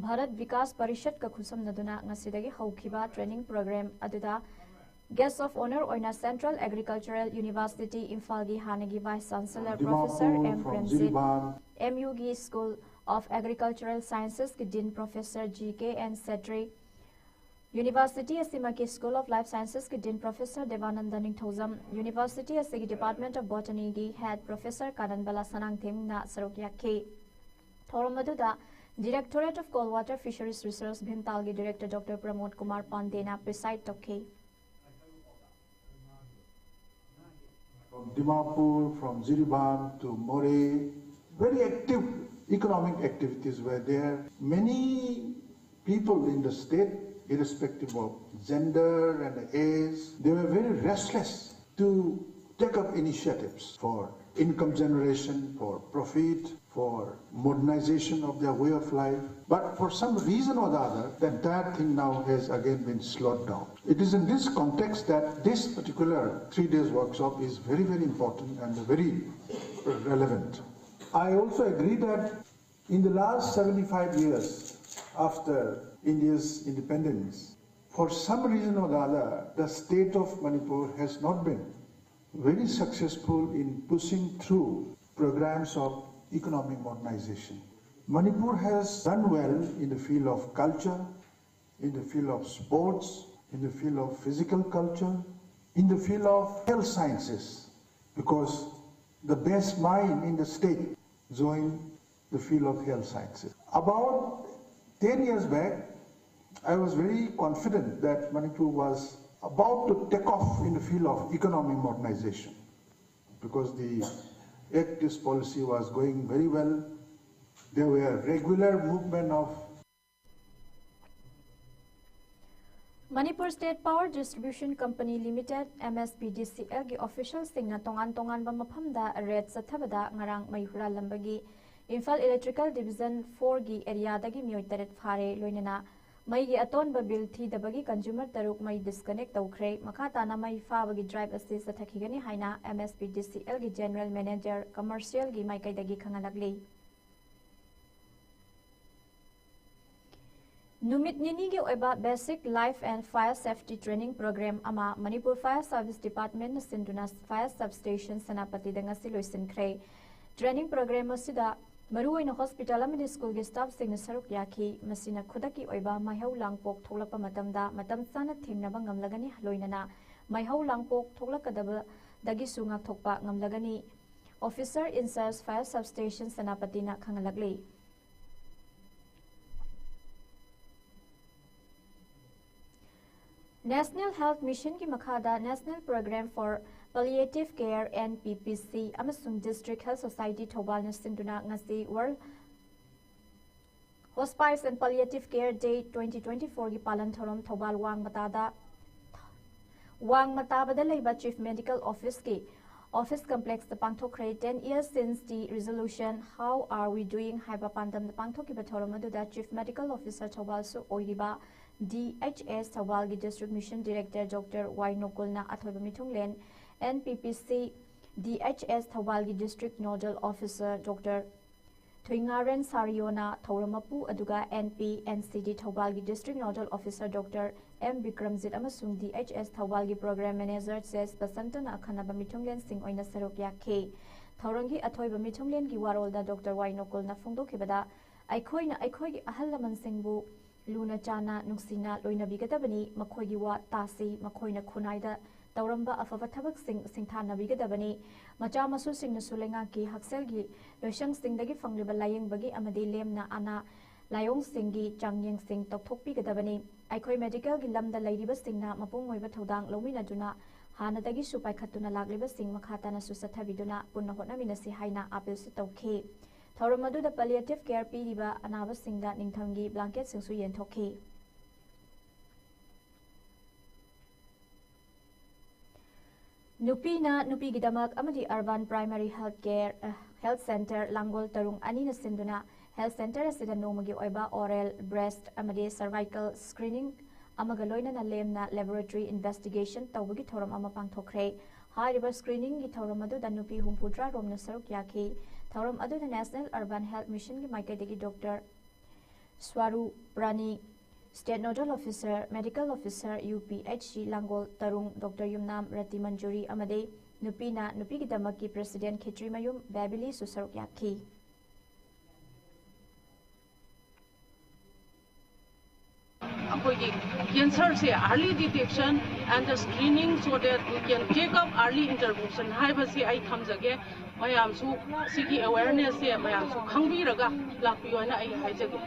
ꯚꯥꯔꯠ ꯕꯤꯀꯥꯁ ꯄꯔꯤꯁꯠꯀ ꯈꯨꯠꯁꯝꯅꯗꯨꯅ ꯉꯁꯤꯗꯒꯤ ꯍꯧꯈꯤꯕ training program ꯑꯗꯨꯗ Guest of Honour ꯑꯣꯏꯅ Central Agricultural University ꯏꯝꯐꯥꯜꯒꯤ ꯍꯥꯟꯅꯒꯤ Vice Chancellor Professor M Premjit, M Uꯒꯤ School of Agricultural Sciencesꯀꯤ Dean Professor G K N Chetri, University ꯑꯁꯤꯃꯛꯀꯤ School of Life Sciencesꯀꯤ Dean Professor ꯗꯦꯕꯥꯅꯟꯗ Ningthoujam, University ꯑꯁꯤꯒꯤ Department of Botanyꯒꯤ Head Professor ꯀꯥꯅꯟꯕꯂꯥ ꯁꯅꯥꯡꯊꯦꯝꯅ ꯁꯔꯨꯛ ꯌꯥꯈꯤ꯫ ꯊꯧꯔꯝ ꯑꯗꯨꯗ Directorate of Cold Water Fisheries Research ꯚꯤꯝꯇꯥꯜꯒꯤ Director Doctor ꯄ꯭ꯔꯃꯣꯗ Kumar ꯄꯥꯟꯗꯦꯅ preside ꯇꯧꯈꯤ꯫ From Dimapur, from Jiribam to Moreh, very active economic activities were there. Many people in the state, irrespective of gender and age, they were very restless to take up initiatives for income generation, for profit, for modernization of their way of life. But for some reason or the other, the entire thing now has again been slowed down. It is in this context that this particular three days workshop is very, very important and very relevant. I also agree that in the last seventy-five years after India's independence, for some reason or the other, the state of Manipur has not been very successful in pushing through programs of economic modernization. Manipur has done well in the field of culture, in the field of sports, in the field of physical culture, in the field of health sciences, because the best mind in the state joined the field of health sciences. About ten years back, I was very confident that Manipur was about to take off in the field of economic modernization, because the Act East policy was going very well. There were regular movement of Manipur State Power Distribution Company Limited, M S P D C L ꯒꯤ officialꯁꯤꯡꯅ ꯇꯣꯉꯥꯟ ꯇꯣꯉꯥꯟꯕ ꯃꯐꯝꯗ raid ꯆꯠꯊꯕꯗ ꯉꯔꯥꯡ ꯃꯩ ꯍꯨꯔꯥꯜꯂꯝꯕꯒꯤ Imphal Electrical Division four ꯒꯤ areaꯗꯒꯤ ꯃꯤꯑꯣꯏ ꯇꯔꯦꯠ ꯐꯥꯔꯦ, ꯂꯣꯏꯅꯅ ꯃꯩꯒꯤ ꯑꯇꯣꯟꯕ bill ꯊꯤꯗꯕꯒꯤ consumer ꯇꯔꯨꯛ ꯃꯩ disconnect ꯇꯧꯈ꯭ꯔꯦ꯫ ꯃꯈꯥ ꯇꯥꯅ ꯃꯩ ꯐꯥꯕꯒꯤ drive ꯑꯁꯤ ꯆꯠꯊꯈꯤꯒꯅꯤ ꯍꯥꯏꯅ M S P D C L ꯒꯤ General Manager Commercialꯒꯤ ꯃꯥꯏꯀꯩꯗꯒꯤ ꯈꯪꯍꯜꯂꯛꯂꯤ꯫ ꯅꯨꯃꯤꯠ ꯅꯤꯅꯤꯒꯤ ꯑꯣꯏꯕ Basic Life and Fire Safety Training Program ꯑꯃ ꯃꯅꯤꯄꯨꯔ Fire Service Departmentꯅ ꯁꯤꯟꯗꯨꯅ Fire Substation ꯁꯦꯅꯥꯄꯇꯤꯗ ꯉꯁꯤ ꯂꯣꯏꯁꯤꯟꯈ꯭ꯔꯦ꯫ Training program ꯑꯁꯤꯗ ꯃꯔꯨꯑꯣꯏꯅ hospital ꯑꯃꯗꯤ schoolꯒꯤ staffꯁꯤꯡꯅ ꯁꯔꯨꯛ ꯌꯥꯈꯤ꯫ ꯃꯁꯤꯅ ꯈꯨꯗꯛꯀꯤ ꯑꯣꯏꯕ ꯃꯩꯍꯧ ꯂꯥꯡꯄꯣꯛ ꯊꯣꯛꯂꯛꯄ ꯃꯇꯝꯗ ꯃꯇꯝ ꯆꯥꯅ ꯊꯦꯡꯅꯕ ꯉꯝꯂꯒꯅꯤ, ꯂꯣꯏꯅꯅ ꯃꯩꯍꯧ ꯂꯥꯡꯄꯣꯛ ꯊꯣꯛꯂꯛꯀꯗꯕꯗꯒꯤꯁꯨ ꯉꯥꯛꯊꯣꯛꯄ ꯉꯝꯂꯒꯅꯤ꯫ Officer in charge Fire Substation ꯁꯦꯅꯥꯄꯇꯤꯅ ꯈꯪꯍꯜꯂꯛꯂꯤ꯫ National Health Mission ꯒꯤ ꯃꯈꯥꯗ National Program for Palliative Care, N P P C, ꯑꯃꯁꯨꯡ District Health Society ꯊꯧꯕꯥꯜꯅ ꯁꯤꯟꯗꯨꯅ ꯉꯁꯤ World Hospice and Palliative Care Day twenty twenty-four ꯒꯤ ꯄꯥꯂꯟ ꯊꯧꯔꯝ ꯊꯧꯕꯥꯜ ꯋꯥꯡꯃꯇꯥꯗ, ꯋꯥꯡꯃꯇꯥꯕꯗ ꯂꯩꯕ Chief Medical Office ꯀꯤ Office Complex ꯇ ꯄꯥꯡꯊꯣꯛꯈ꯭ꯔꯦ꯫ Ten years since the resolution, how are we doing ꯍꯥꯏꯕ ꯄꯥꯟꯗꯝꯗ ꯄꯥꯡꯊꯣꯛꯈꯤꯕ ꯊꯧꯔꯝ ꯑꯗꯨꯗ Chief Medical Officer ꯊꯧꯕꯥꯜꯁꯨ ꯑꯣꯏꯔꯤꯕ D H S ꯊꯧꯕꯥꯜꯒꯤ District Mission Director Doctor Y ꯅꯣꯀꯨꯜꯅ ꯑꯊꯣꯏꯕ ꯃꯤꯊꯨꯡꯂꯦꯟ, N P P C D H S ꯊꯧꯕꯥꯜꯒꯤ District Nodal Officer Doctor ꯊꯨꯏꯉꯥꯔꯦꯟ ꯁꯥꯔꯤꯌꯣꯅ ꯊꯧꯔꯝ ꯃꯄꯨ, ꯑꯗꯨꯒ N P N C D ꯊꯧꯕꯥꯜꯒꯤ District Nodal Officer Doctor M Bikramjit ꯑꯃꯁꯨꯡ D H S ꯊꯧꯕꯥꯜꯒꯤ Program Manager ꯆꯦꯁ ꯕꯁꯟꯇꯅ ꯑꯈꯟꯅꯕ ꯃꯤꯊꯨꯡꯂꯦꯟꯁꯤꯡ ꯑꯣꯏꯅ ꯁꯔꯨꯛ ꯌꯥꯈꯤ꯫ ꯊꯧꯔꯝꯒꯤ ꯑꯊꯣꯏꯕ ꯃꯤꯊꯨꯡꯂꯦꯟꯒꯤ ꯋꯥꯔꯣꯜꯗ Doctor Y ꯅꯣꯀꯨꯜꯅ ꯐꯣꯡꯗꯣꯛꯈꯤꯕꯗ, ꯑꯩꯈꯣꯏꯅ ꯑꯩꯈꯣꯏꯒꯤ ꯑꯍꯜ ꯂꯃꯟꯁꯤꯡꯕꯨ ꯂꯨꯅ ꯆꯥꯟꯅ ꯅꯨꯡꯁꯤꯅ ꯂꯣꯏꯅꯕꯤꯒꯗꯕꯅꯤ, ꯃꯈꯣꯏꯒꯤ ꯋꯥ ꯇꯥꯁꯤ, ꯃꯈꯣꯏꯅ ꯈꯨꯟꯅꯥꯏꯗ ꯇꯧꯔꯝꯕ ꯑꯐꯕ ꯊꯕꯛꯁꯤꯡ ꯁꯤꯡꯊꯥꯅꯕꯤꯒꯗꯕꯅꯤ꯫ ꯃꯆꯥ ꯃꯁꯨꯁꯤꯡꯅꯁꯨ ꯂꯩꯉꯥꯛꯀꯤ ꯍꯛꯁꯦꯜꯒꯤ ꯂꯣꯏꯁꯪꯁꯤꯡꯗꯒꯤ ꯐꯪꯂꯤꯕ ꯂꯥꯌꯦꯡꯕꯒꯤ ꯑꯃꯗꯤ ꯂꯦꯝꯅ ꯑꯅꯥ ꯂꯥꯏꯑꯣꯡꯁꯤꯡꯒꯤ ꯆꯥꯡꯌꯦꯡꯁꯤꯡ ꯇꯧꯊꯣꯛꯄꯤꯒꯗꯕꯅꯤ꯫ ꯑꯩꯈꯣꯏ medical ꯒꯤ ꯂꯝꯗ ꯂꯩꯔꯤꯕꯁꯤꯡꯅ ꯃꯄꯨꯡ ꯑꯣꯏꯕ ꯊꯧꯗꯥꯡ ꯂꯧꯃꯤꯟꯅꯗꯨꯅ ꯍꯥꯟꯅꯗꯒꯤꯁꯨ ꯄꯥꯏꯈꯠꯇꯨꯅ ꯂꯥꯛꯂꯤꯕꯁꯤꯡ ꯃꯈꯥ ꯇꯥꯅꯁꯨ ꯆꯠꯊꯕꯤꯗꯨꯅ ꯄꯨꯟꯅ ꯍꯣꯠꯅꯃꯤꯟꯅꯁꯤ ꯍꯥꯏꯅ appeal ꯁꯨ ꯇꯧꯈꯤ꯫ ꯊꯧꯔꯝ ꯑꯗꯨꯗ palliative care ꯄꯤꯔꯤꯕ ꯑꯅꯥꯕꯁꯤꯡꯗ ꯅꯤꯡꯊꯝꯒꯤ blanket ꯁꯤꯡꯁꯨ ꯌꯦꯟꯊꯣꯛꯈꯤ꯫ ꯅꯨꯄꯤꯅ ꯅꯨꯄꯤꯒꯤꯗꯃꯛ ꯑꯃꯗꯤ Urban Primary Health Care, ꯑ, Health Centre ꯂꯥꯡꯒꯣꯜ ꯇꯔꯨꯡ ꯑꯅꯤꯅ ꯁꯤꯟꯗꯨꯅ health centre ꯑꯁꯤꯗ ꯅꯣꯡꯃꯒꯤ ꯑꯣꯏꯕ oral, breast ꯑꯃꯗꯤ cervical screening ꯑꯃꯒ ꯂꯣꯏꯅꯅ ꯂꯦꯝꯅ laboratory investigation ꯇꯧꯕꯒꯤ ꯊꯧꯔꯝ ꯑꯃ ꯄꯥꯡꯊꯣꯛꯈ꯭ꯔꯦ꯫ ꯍꯥꯏꯔꯤꯕ screening ꯒꯤ ꯊꯧꯔꯝ ꯑꯗꯨꯗ ꯅꯨꯄꯤ ꯍꯨꯝꯐꯨꯇꯔꯥ ꯔꯣꯝꯅ ꯁꯔꯨꯛ ꯌꯥꯈꯤ꯫ ꯊꯧꯔꯝ ꯑꯗꯨꯗ National Urban Health Mission ꯒꯤ ꯃꯥꯏꯀꯩꯗꯒꯤ Doctor ꯁ꯭ꯋꯥꯔꯨ ꯄ꯭ꯔꯥꯅꯤ, State Nodal Officer, Medical Officer, U P H C ꯂꯥꯡꯒꯣꯜ ꯇꯔꯨꯡ, Doctor ꯌꯨꯝꯅꯥꯝ ꯔꯇꯤ ꯃꯟꯖꯨꯔꯤ ꯑꯃꯗꯤ ꯅꯨꯄꯤꯅ ꯅꯨꯄꯤꯒꯤꯗꯃꯛꯀꯤ President ꯈꯦꯇ꯭ꯔꯤꯃꯌꯨꯝ ꯕꯦꯕꯤꯂꯤꯁꯨ ꯁꯔꯨꯛ ꯌꯥꯈꯤ꯫ ꯑꯩꯈꯣꯏꯒꯤ cancer say early detection and the screening so that we can take up early intervention ꯍꯥꯏꯕꯁꯤ ꯑꯩ ꯊꯝꯖꯒꯦ꯫ ꯃꯌꯥꯝꯁꯨ ꯁꯤꯒꯤ awareness ꯁꯦ ꯃꯌꯥꯝꯁꯨ ꯈꯪꯕꯤꯔꯒ ꯂꯥꯛꯄꯤꯌꯣ ꯍꯥꯏꯅ ꯑꯩ ꯍꯥꯏꯖꯒꯦ꯫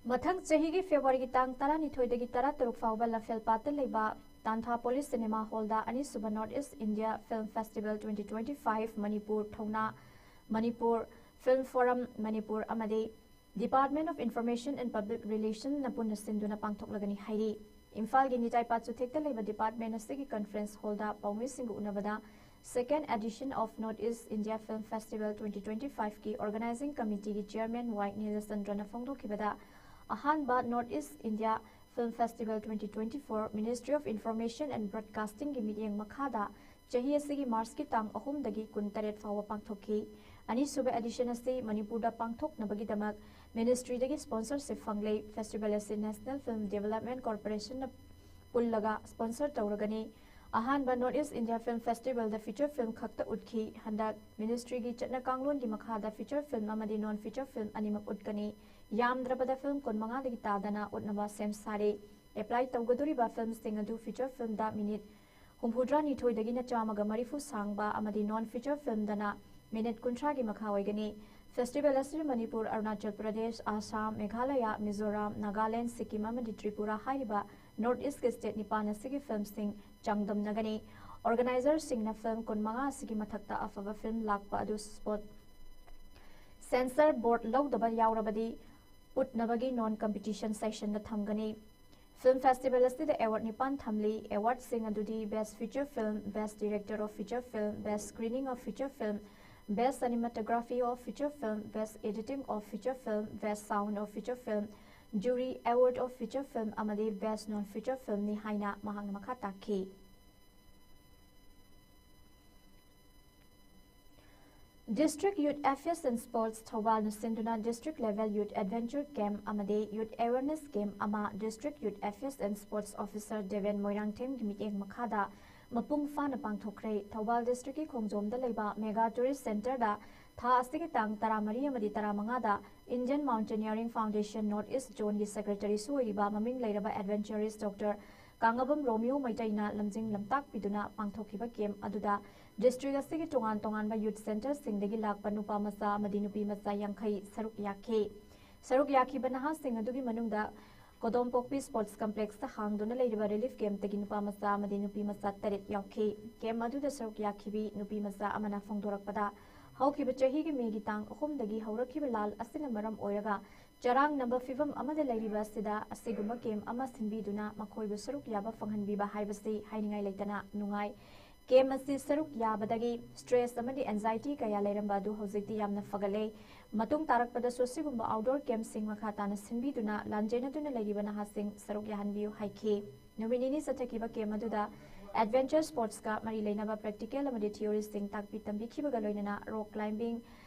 ꯃꯊꯪ ꯆꯍꯤꯒꯤ ꯐꯦꯕ꯭ꯔꯨꯋꯥꯔꯤꯒꯤ ꯇꯥꯡ ꯇꯔꯥꯅꯤꯊꯣꯏꯗꯒꯤ ꯇꯔꯥꯇꯔꯨꯛ ꯐꯥꯎꯕ ꯂꯝꯐꯦꯜꯄꯥꯠꯇ ꯂꯩꯕ ꯇꯥꯟꯊꯥ ꯄꯣꯂꯤꯁ ꯁꯤꯅꯦꯃꯥ ꯍꯣꯜꯗ ꯑꯅꯤꯁꯨꯕ North East India Film Festival twenty twenty-five Manipur ꯊꯧꯅꯥ, ꯃꯅꯤꯄꯨꯔ Film Forum ꯃꯅꯤꯄꯨꯔ ꯑꯃꯗꯤ Department of Information and Public Relation ꯅ ꯄꯨꯟꯅ ꯁꯤꯟꯗꯨꯅ ꯄꯥꯡꯊꯣꯛꯂꯒꯅꯤ ꯍꯥꯏꯔꯤ꯫ ꯏꯝꯐꯥꯜꯒꯤ ꯅꯤꯇꯥꯏꯄꯥꯠ ꯆꯨꯊꯦꯛꯇ ꯂꯩꯕ department ꯑꯁꯤꯒꯤ conference hall the ꯄꯥꯎꯃꯤꯁꯤꯡꯒ ꯎꯅꯕꯗ Second Edition of North East India Film Festival twenty twenty-five ꯀꯤ Organizing Committee ꯒꯤ Chairman ꯋꯥꯏ ꯅꯤꯂꯆꯟꯗ꯭ꯔꯅ ꯐꯣꯡꯗꯣꯛꯈꯤꯕꯗ, ꯑꯍꯥꯟꯕ North East India Film Festival twenty twenty-four Ministry of Information and Broadcasting ꯒꯤ ꯃꯤꯠꯌꯦꯡ ꯃꯈꯥꯗ ꯆꯍꯤ ꯑꯁꯤꯒꯤ ꯃꯥꯔꯆꯀꯤ ꯇꯥꯡ ꯑꯍꯨꯝꯗꯒꯤ ꯀꯨꯟꯇꯔꯦꯠ ꯐꯥꯎꯕ ꯄꯥꯡꯊꯣꯛꯈꯤ꯫ ꯑꯅꯤꯁꯨꯕ edition ꯑꯁꯤ ꯃꯅꯤꯄꯨꯔꯗ ꯄꯥꯡꯊꯣꯛꯅꯕꯒꯤꯗꯃꯛ ministry ꯗꯒꯤ sponsorship ꯐꯪꯂꯦ꯫ Festival ꯑꯁꯤ National Film Development Corporation ꯅ ꯄꯨꯜꯂꯒ sponsor ꯇꯧꯔꯒꯅꯤ꯫ ꯑꯍꯥꯟꯕ North East India Film Festival ꯗ feature film ꯈꯛꯇ ꯎꯠꯈꯤ꯫ ꯍꯟꯗꯛ ministry ꯒꯤ ꯆꯠꯅ ꯀꯥꯡꯂꯣꯟꯒꯤ ꯃꯈꯥꯗ feature film ꯑꯃꯗꯤ non feature film ꯑꯅꯤꯃꯛ ꯎꯠꯀꯅꯤ꯫ ꯌꯥꯝꯗ꯭ꯔꯕꯗ film ꯀꯨꯟꯃꯉꯥꯗꯒꯤ ꯇꯥꯗꯅ ꯎꯠꯅꯕ ꯁꯦꯝ ꯁꯥꯔꯦ꯫ Apply ꯇꯧꯒꯗꯧꯔꯤꯕ film ꯁꯤꯡ ꯑꯗꯨ feature film ꯗ minute ꯍꯨꯝꯐꯨꯇꯔꯥꯅꯤꯊꯣꯏꯗꯒꯤꯅ ꯆꯥꯝꯃꯒ ꯃꯔꯤꯐꯨ ꯁꯥꯡꯕ ꯑꯃꯗꯤ non feature film ꯗꯅ minute ꯀꯨꯟꯊ꯭ꯔꯥꯒꯤ ꯃꯈꯥ ꯑꯣꯏꯒꯅꯤ꯫ Festival ꯑꯁꯤꯗ ꯃꯅꯤꯄꯨꯔ, ꯑꯔꯨꯅꯥꯆꯜ ꯄ꯭ꯔꯗꯦꯁ, ꯑꯁꯥꯝ, ꯃꯦꯘꯥꯂꯌ, ꯃꯤꯖꯣꯔꯥꯝ, ꯅꯥꯒꯥꯂꯦꯟ, ꯁꯤꯛꯀꯤꯝ ꯑꯃꯗꯤ ꯇ꯭ꯔꯤꯄꯨꯔꯥ ꯍꯥꯏꯔꯤꯕ North East ꯀꯤ state ꯅꯤꯄꯥꯟ ꯑꯁꯤꯒꯤ film ꯁꯤꯡ ꯆꯥꯡꯗꯝꯅꯒꯅꯤ꯫ Organizer ꯁꯤꯡꯅ film ꯀꯨꯟꯃꯉꯥ ꯑꯁꯤꯒꯤ ꯃꯊꯛꯇ ꯑꯐꯕ film ꯂꯥꯛꯄ ꯑꯗꯨ spot censor board ꯂꯧꯗꯕ ꯌꯥꯎꯔꯕꯗꯤ ꯎꯠꯅꯕꯒꯤ non competition session ꯗ ꯊꯝꯒꯅꯤ꯫ Film festival ꯑꯁꯤꯗ award ꯅꯤꯄꯥꯟ ꯊꯝꯂꯤ꯫ Award ꯁꯤꯡ ꯑꯗꯨꯗꯤ Best Feature Film, Best Director of Feature Film, Best Screening of Feature Film, Best Cinematography of Feature Film, Best Editing of Feature Film, Best Sound of Feature Film, Jury Award of Feature Film ꯑꯃꯗꯤ Best Non Feature Film ꯅꯤ ꯍꯥꯏꯅ ꯃꯍꯥꯛꯅ ꯃꯈꯥ ꯇꯥꯈꯤ꯫ District Youth Affairs and Sports ꯊꯧꯕꯥꯜꯅ ꯁꯤꯟꯗꯨꯅ district level youth adventure camp ꯑꯃꯗꯤ youth awareness camp ꯑꯃ district youth affairs and sports officer Deben ꯃꯣꯏꯔꯥꯡꯊꯦꯝꯒꯤ ꯃꯤꯠꯌꯦꯡ ꯃꯈꯥꯗ ꯃꯄꯨꯡ ꯐꯥꯅ ꯄꯥꯡꯊꯣꯛꯈ꯭ꯔꯦ꯫ ꯊꯧꯕꯥꯜ district ꯀꯤ ꯈꯣꯡꯖꯣꯝꯗ ꯂꯩꯕ mega tourist center ꯗ ꯊꯥ ꯑꯁꯤꯒꯤ ꯇꯥꯡ ꯇꯔꯥꯃꯔꯤ ꯑꯃꯗꯤ ꯇꯔꯥꯃꯉꯥꯗ Indian Mountaineering Foundation North East Zone ꯒꯤ secretary ꯁꯨ ꯑꯣꯏꯔꯤꯕ ꯃꯃꯤꯡ ꯂꯩꯔꯕ adventurist Doctor ꯀꯥꯡꯉꯕꯝ ꯔꯣꯃꯤꯌꯣ ꯃꯩꯇꯩꯅ ꯂꯝꯖꯤꯡ ꯂꯝꯇꯥꯛꯄꯤꯗꯨꯅ ꯄꯥꯡꯊꯣꯛꯈꯤꯕ camp ꯑꯗꯨꯗ district ꯑꯁꯤꯒꯤ ꯇꯣꯉꯥꯟ ꯇꯣꯉꯥꯟꯕ youth center ꯁꯤꯡꯗꯒꯤ ꯂꯥꯛꯄ ꯅꯨꯄꯥ ꯃꯆꯥ ꯑꯃꯗꯤ ꯅꯨꯄꯤ ꯃꯆꯥ ꯌꯥꯡꯈꯩ ꯁꯔꯨꯛ ꯌꯥꯈꯤ꯫ ꯁꯔꯨꯛ ꯌꯥꯈꯤꯕ ꯅꯍꯥꯁꯤꯡ ꯑꯗꯨꯒꯤ ꯃꯅꯨꯡꯗ ꯀꯣꯗꯣꯝꯄꯣꯛꯄꯤ ꯁ꯭ꯄꯣꯔꯠꯁ ꯀꯝꯄ꯭ꯂꯦꯛꯁꯇ ꯍꯥꯡꯗꯨꯅ ꯂꯩꯔꯤꯕ ꯔꯤꯂꯤꯐ ꯀꯦꯝꯞꯇꯒꯤ ꯅꯨꯄꯥ ꯃꯆꯥ ꯑꯃꯗꯤ ꯅꯨꯄꯤ ꯃꯆꯥ ꯇꯔꯦꯠ ꯌꯥꯎꯈꯤ꯫ ꯀꯦꯝꯞ ꯑꯗꯨꯗ ꯁꯔꯨꯛ ꯌꯥꯈꯤꯕꯤ ꯅꯨꯄꯤ ꯃꯆꯥ ꯑꯃꯅ ꯐꯣꯡꯗꯣꯔꯛꯄꯗ, ꯍꯧꯈꯤꯕ ꯆꯍꯤꯒꯤ ꯃꯦꯒꯤ ꯇꯥꯡ ꯑꯍꯨꯝꯗꯒꯤ ꯍꯧꯔꯛꯈꯤꯕ ꯂꯥꯜ ꯑꯁꯤꯅ ꯃꯔꯝ ꯑꯣꯏꯔꯒ ꯆꯔꯥꯡꯅꯕ ꯐꯤꯚꯝ ꯑꯃꯗ ꯂꯩꯔꯤꯕ ꯑꯁꯤꯗ ꯑꯁꯤꯒꯨꯝꯕ ꯀꯦꯝꯞ ꯑꯃ ꯁꯤꯟꯕꯤꯗꯨꯅ ꯃꯈꯣꯏꯕꯨ ꯁꯔꯨꯛ ꯌꯥꯕ ꯐꯪꯍꯟꯕꯤꯕ ꯍꯥꯏꯕꯁꯤ ꯍꯥꯏꯅꯤꯡꯉꯥꯏ ꯂꯩꯇꯅ ꯅꯨꯡꯉꯥꯏ꯫ ꯀꯦꯝꯞ ꯑꯁꯤ ꯁꯔꯨꯛ ꯌꯥꯕꯗꯒꯤ ꯁ꯭ꯇ꯭ꯔꯦꯁ ꯑꯃꯗꯤ ꯑꯦꯟꯖꯥꯏꯇꯤ ꯀꯌꯥ ꯂꯩꯔꯝꯕ ꯑꯗꯨ ꯍꯧꯖꯤꯛꯇꯤ ꯌꯥꯝꯅ ꯐꯒꯠꯂꯦ꯫ ꯃꯇꯨꯡ ꯇꯥꯔꯛꯄꯗꯁꯨ ꯑꯁꯤꯒꯨꯝꯕ ꯑꯥꯎꯠꯗꯣꯔ ꯀꯦꯝꯞꯁꯤꯡ ꯃꯈꯥ ꯇꯥꯅ ꯁꯤꯟꯕꯤꯗꯨꯅ ꯂꯥꯟꯖꯦꯟꯅꯗꯨꯅ ꯂꯩꯔꯤꯕ ꯅꯍꯥꯁꯤꯡ ꯁꯔꯨꯛ ꯌꯥꯍꯟꯕꯤꯌꯨ ꯍꯥꯏꯈꯤ꯫ ꯅꯨꯃꯤꯠ ꯅꯤꯅꯤ ꯆꯠꯊꯈꯤꯕ ꯀꯦꯝꯞ ꯑꯗꯨꯗ ꯑꯦꯗꯚꯦꯟꯆꯔ ꯁ꯭ꯄꯣꯔꯠꯁꯀ ꯃꯔꯤ ꯂꯩꯅꯕ ꯄ꯭ꯔꯦꯛꯇꯤꯀꯦꯜ ꯑꯃꯗꯤ ꯊꯤꯑꯣꯔꯤꯁꯤꯡ ꯇꯥꯛꯄꯤ ꯇꯝꯕꯤꯈꯤꯕꯒ ꯂꯣꯏꯅꯅ rock climbing,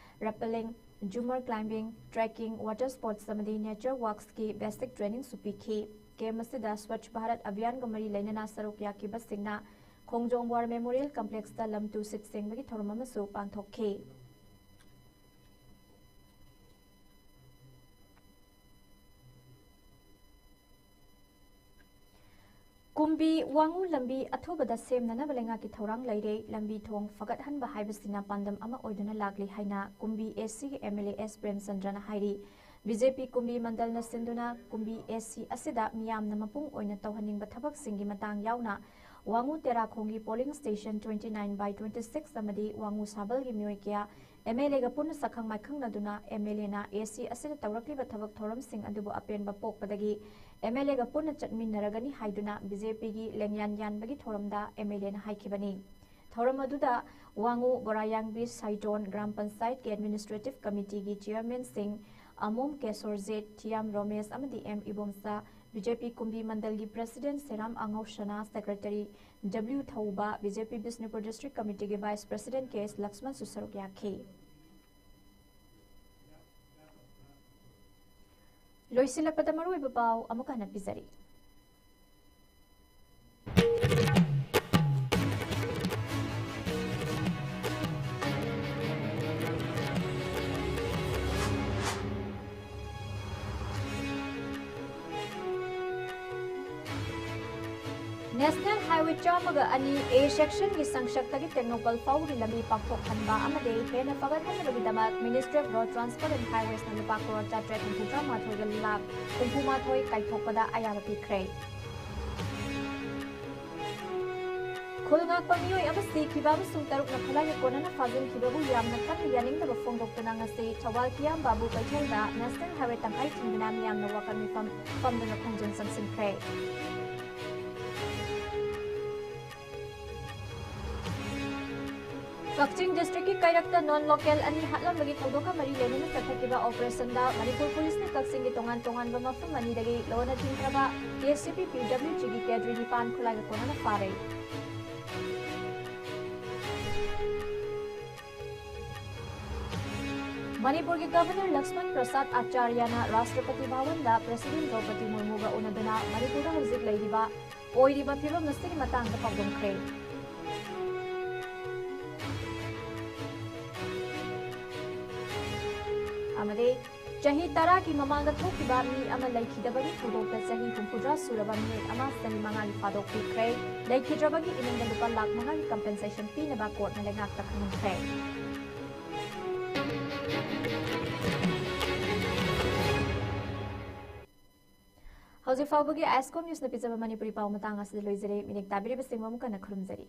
rappelling, jumar climbing, trekking, water sports ꯑꯃꯗꯤ ꯅꯦꯆꯔ ꯋꯥꯛꯁꯀꯤ ꯕꯦꯁꯤꯛ ꯇ꯭ꯔꯦꯅꯤꯡꯁꯨ ꯄꯤꯈꯤ꯫ ꯀꯦꯝꯞ ꯑꯁꯤꯗ ꯁ꯭ꯋꯆ ꯚꯥꯔꯠ ꯑꯚꯤꯌꯥꯟꯒ ꯃꯔꯤ ꯂꯩꯅꯅ ꯁꯔꯨꯛ ꯌꯥꯈꯤꯕꯁꯤꯡꯅ ꯈꯣꯡꯖꯣꯝ ꯋꯥꯔ ꯃꯦꯃꯣꯔꯤꯌꯦꯜ ꯀꯝꯄ꯭ꯂꯦꯛꯁꯇ ꯂꯝ ꯇꯨ ꯁꯤꯠ ꯁꯦꯡꯕꯒꯤ ꯊꯧꯔꯝ ꯑꯃꯁꯨ ꯄꯥꯡꯊꯣꯛꯈꯤ꯫ ꯀꯨꯝꯕꯤ ꯋꯥꯉꯨ ꯂꯝꯕꯤ ꯑꯊꯨꯕꯗ ꯁꯦꯝꯅꯅꯕ ꯂꯩꯉꯥꯛꯀꯤ ꯊꯧꯔꯥꯡ ꯂꯩꯔꯦ꯫ ꯂꯝꯕꯤ ꯊꯣꯡ ꯐꯒꯠꯍꯟꯕ ꯍꯥꯏꯕꯁꯤꯅ ꯄꯥꯟꯗꯝ ꯑꯃ ꯑꯣꯏꯗꯨꯅ ꯂꯥꯛꯂꯤ ꯍꯥꯏꯅ ꯀꯨꯝꯕꯤ ꯑꯦꯁꯤꯒꯤ ꯑꯦꯝ ꯑꯦꯜ ꯑꯦ ꯑꯦꯁ ꯄ꯭ꯔꯦꯝꯆꯟꯗ꯭ꯔꯅ ꯍꯥꯏꯔꯤ꯫ ꯕꯤ ꯖꯦ ꯄꯤ ꯀꯨꯝꯕꯤ ꯃꯟꯗꯜꯅ ꯁꯤꯟꯗꯨꯅ ꯀꯨꯝꯕꯤ ꯑꯦꯁꯤ ꯑꯁꯤꯗ ꯃꯤꯌꯥꯝꯅ ꯃꯄꯨꯡ ꯑꯣꯏꯅ ꯇꯧꯍꯟꯅꯤꯡꯕ ꯊꯕꯛꯁꯤꯡꯒꯤ ꯃꯇꯥꯡ ꯌꯥꯎꯅ ꯋꯥꯉꯨ ꯇꯦꯔꯥꯈꯣꯡꯒꯤ polling station twenty nine by twenty six ꯑꯃꯗꯤ ꯋꯥꯉꯨ ꯁꯥꯕꯜꯒꯤ ꯃꯤꯑꯣꯏ ꯀꯌꯥ ꯑꯦꯝ ꯑꯦꯜ ꯑꯦꯒ ꯄꯨꯟꯅ ꯁꯛꯈꯪ ꯃꯥꯏꯈꯪꯅꯗꯨꯅ ꯑꯦꯝ ꯑꯦꯜ ꯑꯦꯅ ꯑꯦꯁꯤ ꯑꯁꯤꯗ ꯇꯧꯔꯛꯂꯤꯕ ꯊꯕꯛ ꯊꯧꯔꯝꯁꯤꯡ ꯑꯗꯨꯕꯨ ꯑꯄꯦꯟꯕ ꯄꯣꯛꯄꯗꯒꯤ ꯑꯦꯝ ꯑꯦꯜ ꯑꯦꯒ ꯄꯨꯟꯅ ꯆꯠꯃꯤꯟꯅꯔꯒꯅꯤ ꯍꯥꯏꯗꯨꯅ ꯕꯤ ꯖꯦ ꯄꯤꯒꯤ ꯂꯦꯡꯌꯥꯟ ꯌꯥꯟꯕꯒꯤ ꯊꯧꯔꯝꯗ ꯑꯦꯝ ꯑꯦꯜ ꯑꯦꯅ ꯍꯥꯏꯈꯤꯕꯅꯤ꯫ ꯊꯧꯔꯝ ꯑꯗꯨꯗ ꯋꯥꯉꯨ, ꯕꯣꯔꯥꯌꯥꯡꯕꯤ, ꯁꯥꯏꯇꯣꯟ ꯒ꯭ꯔꯥꯝ ꯄꯟꯆꯥꯌꯠꯀꯤ ꯑꯦꯗꯃꯤꯅꯤꯁꯇ꯭ꯔꯦꯇꯤꯚ ꯀꯃꯤꯇꯤꯒꯤ ꯆꯤꯌꯔꯃꯦꯟꯁꯤꯡ ꯑꯃꯣꯝ ꯀꯦꯁꯣꯔꯖꯤꯠ, ꯊꯤꯌꯥꯝ ꯔꯣꯃꯦꯁ ꯑꯃꯗꯤ ꯑꯦꯝ ꯏꯕꯣꯝꯆꯥ, ꯕꯤ ꯖꯦ ꯄꯤ ꯀꯨꯝꯕꯤ ꯃꯟꯗꯜꯒꯤ ꯄ꯭ꯔꯦꯁꯤꯗꯦꯟꯠ ꯁꯦꯔꯥꯝ ꯑꯉꯧꯁꯅꯥ, ꯁꯦꯀ꯭ꯔꯦꯇꯔꯤ ꯗꯕ꯭ꯂꯤꯎ ꯊꯧꯕ, ꯕꯤ ꯖꯦ ꯄꯤ ꯕꯤꯁꯅꯨꯄꯨꯔ ꯗꯤꯁꯇ꯭ꯔꯤꯛ ꯀꯃꯤꯇꯤꯒꯤ ꯚꯥꯏꯁ ꯄ꯭ꯔꯦꯁꯤꯗꯦꯟꯠ ꯀꯦ ꯑꯦꯁ ꯂꯛꯁꯃꯟꯁꯨ ꯁꯔꯨꯛ ꯌꯥꯈꯤ꯫ ꯂꯣꯏꯁꯤꯜꯂꯛꯄꯗ ꯃꯔꯨꯑꯣꯏꯕ ꯄꯥꯎ ꯑꯃꯨꯛ ꯍꯟꯅ ꯄꯤꯖꯔꯤ꯫ National Highway ꯆꯥꯝꯃꯒ ꯑꯅꯤ A sectionꯒꯤ ꯁꯪꯁꯛꯇꯒꯤ ꯇꯦꯡꯅꯧꯄꯜ ꯐꯥꯎꯕꯒꯤ ꯂꯝꯕꯤ ꯄꯥꯛꯊꯣꯛꯍꯟꯕ ꯑꯃꯗꯤ ꯍꯦꯟꯅ ꯐꯒꯠꯍꯟꯅꯕꯒꯤꯗꯃꯛ Ministry of Road Transport and Highwaysꯅ ꯂꯨꯄꯥ ꯀ꯭ꯔꯣꯔ ꯆꯥꯇ꯭ꯔꯦꯠ ꯍꯨꯝꯐꯨꯇꯔꯥ ꯃꯥꯊꯣꯏꯒ ꯂꯥꯈ ꯍꯨꯝꯐꯨ ꯃꯥꯊꯣꯏ ꯀꯥꯏꯊꯣꯛꯄꯗ ꯑꯌꯥꯕ ꯄꯤꯈ꯭ꯔꯦ꯫ ꯈꯨꯜ ꯉꯥꯛꯄ ꯃꯤꯑꯣꯏ ꯑꯃ ꯁꯤꯈꯤꯕ ꯑꯃꯁꯨꯡ ꯇꯔꯨꯛꯅ ꯈꯨꯠꯂꯥꯏꯒ ꯀꯣꯟꯅꯅ ꯐꯥꯖꯤꯟꯈꯤꯕꯕꯨ ꯌꯥꯝꯅ ꯀꯟꯅ ꯌꯥꯅꯤꯡꯗꯕ ꯐꯣꯡꯗꯣꯛꯇꯨꯅ ꯉꯁꯤ ꯊꯧꯕꯥꯜ ꯀꯤꯌꯥꯝꯕꯥꯕꯨ ꯀꯩꯊꯦꯜꯗ National Highway ꯇꯪꯈꯥꯏ ꯊꯤꯡꯗꯨꯅ ꯃꯤꯌꯥꯝꯅ ꯋꯥꯀꯠ ꯃꯤꯐꯝ ꯐꯝꯗꯨꯅ ꯈꯣꯡꯖꯪ ꯆꯪꯁꯤꯟꯈ꯭ꯔꯦ꯫ ꯀꯛꯆꯤꯡ districtꯀꯤ ꯀꯩꯔꯛꯇ non local ꯑꯅꯤ ꯍꯥꯠꯂꯝꯕꯒꯤ ꯊꯧꯗꯣꯛꯀ ꯃꯔꯤ ꯂꯩꯅꯅ ꯆꯠꯊꯈꯤꯕ operationꯗ ꯃꯅꯤꯄꯨꯔ ꯄꯨꯂꯤꯁꯅ ꯀꯛꯆꯤꯡꯒꯤ ꯇꯣꯉꯥꯟ ꯇꯣꯉꯥꯟꯕ ꯃꯐꯝ ꯑꯅꯤꯗꯒꯤ ꯂꯣꯟꯅ ꯊꯤꯡꯈ꯭ꯔꯕ KCP PWGꯒꯤ cadre ꯅꯤꯄꯥꯟ ꯈꯨꯠꯂꯥꯏꯒ ꯀꯣꯟꯅꯅ ꯐꯥꯔꯦ꯫ ꯃꯅꯤꯄꯨꯔꯒꯤ Governor ꯂꯛꯁꯃꯟ ꯄ꯭ꯔꯁꯥꯗ ꯑꯥꯆꯥꯔꯌꯅ ꯔꯥꯁꯇ꯭ꯔꯄꯇꯤ ꯚꯋꯟꯗ President ꯗ꯭ꯔꯧꯄꯗꯤ ꯃꯨꯔꯃꯨꯒ ꯎꯅꯗꯨꯅ ꯃꯅꯤꯄꯨꯔꯗ ꯍꯧꯖꯤꯛ ꯂꯩꯔꯤꯕ ꯑꯣꯏꯔꯤꯕ ꯐꯤꯕꯝ ꯑꯁꯤꯒꯤ ꯃꯇꯥꯡꯗ ꯄꯥꯎꯗꯝꯈ꯭ꯔꯦ꯫ ꯑꯃꯗꯤ ꯆꯍꯤ ꯇꯔꯥꯒꯤ ꯃꯃꯥꯡꯗ ꯊꯣꯛꯈꯤꯕ ꯃꯤ ꯑꯃ ꯂꯩꯈꯤꯗꯕꯒꯤ ꯊꯧꯗꯣꯛꯇ ꯆꯍꯤ ꯍꯨꯝꯐꯨꯇꯔꯥ ꯁꯨꯔꯕ ꯃꯤꯑꯣꯏ ꯑꯃ ꯆꯍꯤ ꯃꯉꯥꯒꯤ ꯐꯥꯗꯣꯛ ꯄꯤꯈ꯭ꯔꯦ꯫ ꯂꯩꯈꯤꯗ꯭ꯔꯕꯒꯤ ꯏꯃꯨꯡꯗ ꯂꯨꯄꯥ ꯂꯥꯈ ꯃꯉꯥꯒꯤ compensation ꯄꯤꯅꯕ courtꯅ ꯂꯩꯉꯥꯛꯇ ꯈꯪꯍꯟꯈ꯭ꯔꯦ꯫ ꯍꯧꯖꯤꯛ ꯐꯥꯎꯕꯒꯤ ISCOM Newsꯅ ꯄꯤꯖꯕ ꯃꯅꯤꯄꯨꯔꯤ ꯄꯥꯎ ꯃꯇꯥꯡ ꯑꯁꯤꯗ ꯂꯣꯏꯖꯔꯦ꯫ ꯃꯤꯔꯦꯞ ꯇꯥꯕꯤꯔꯤꯕꯁꯤꯡꯕꯨ ꯑꯃꯨꯛ ꯍꯟꯅ ꯈꯨꯔꯨꯝꯖꯔꯤ꯫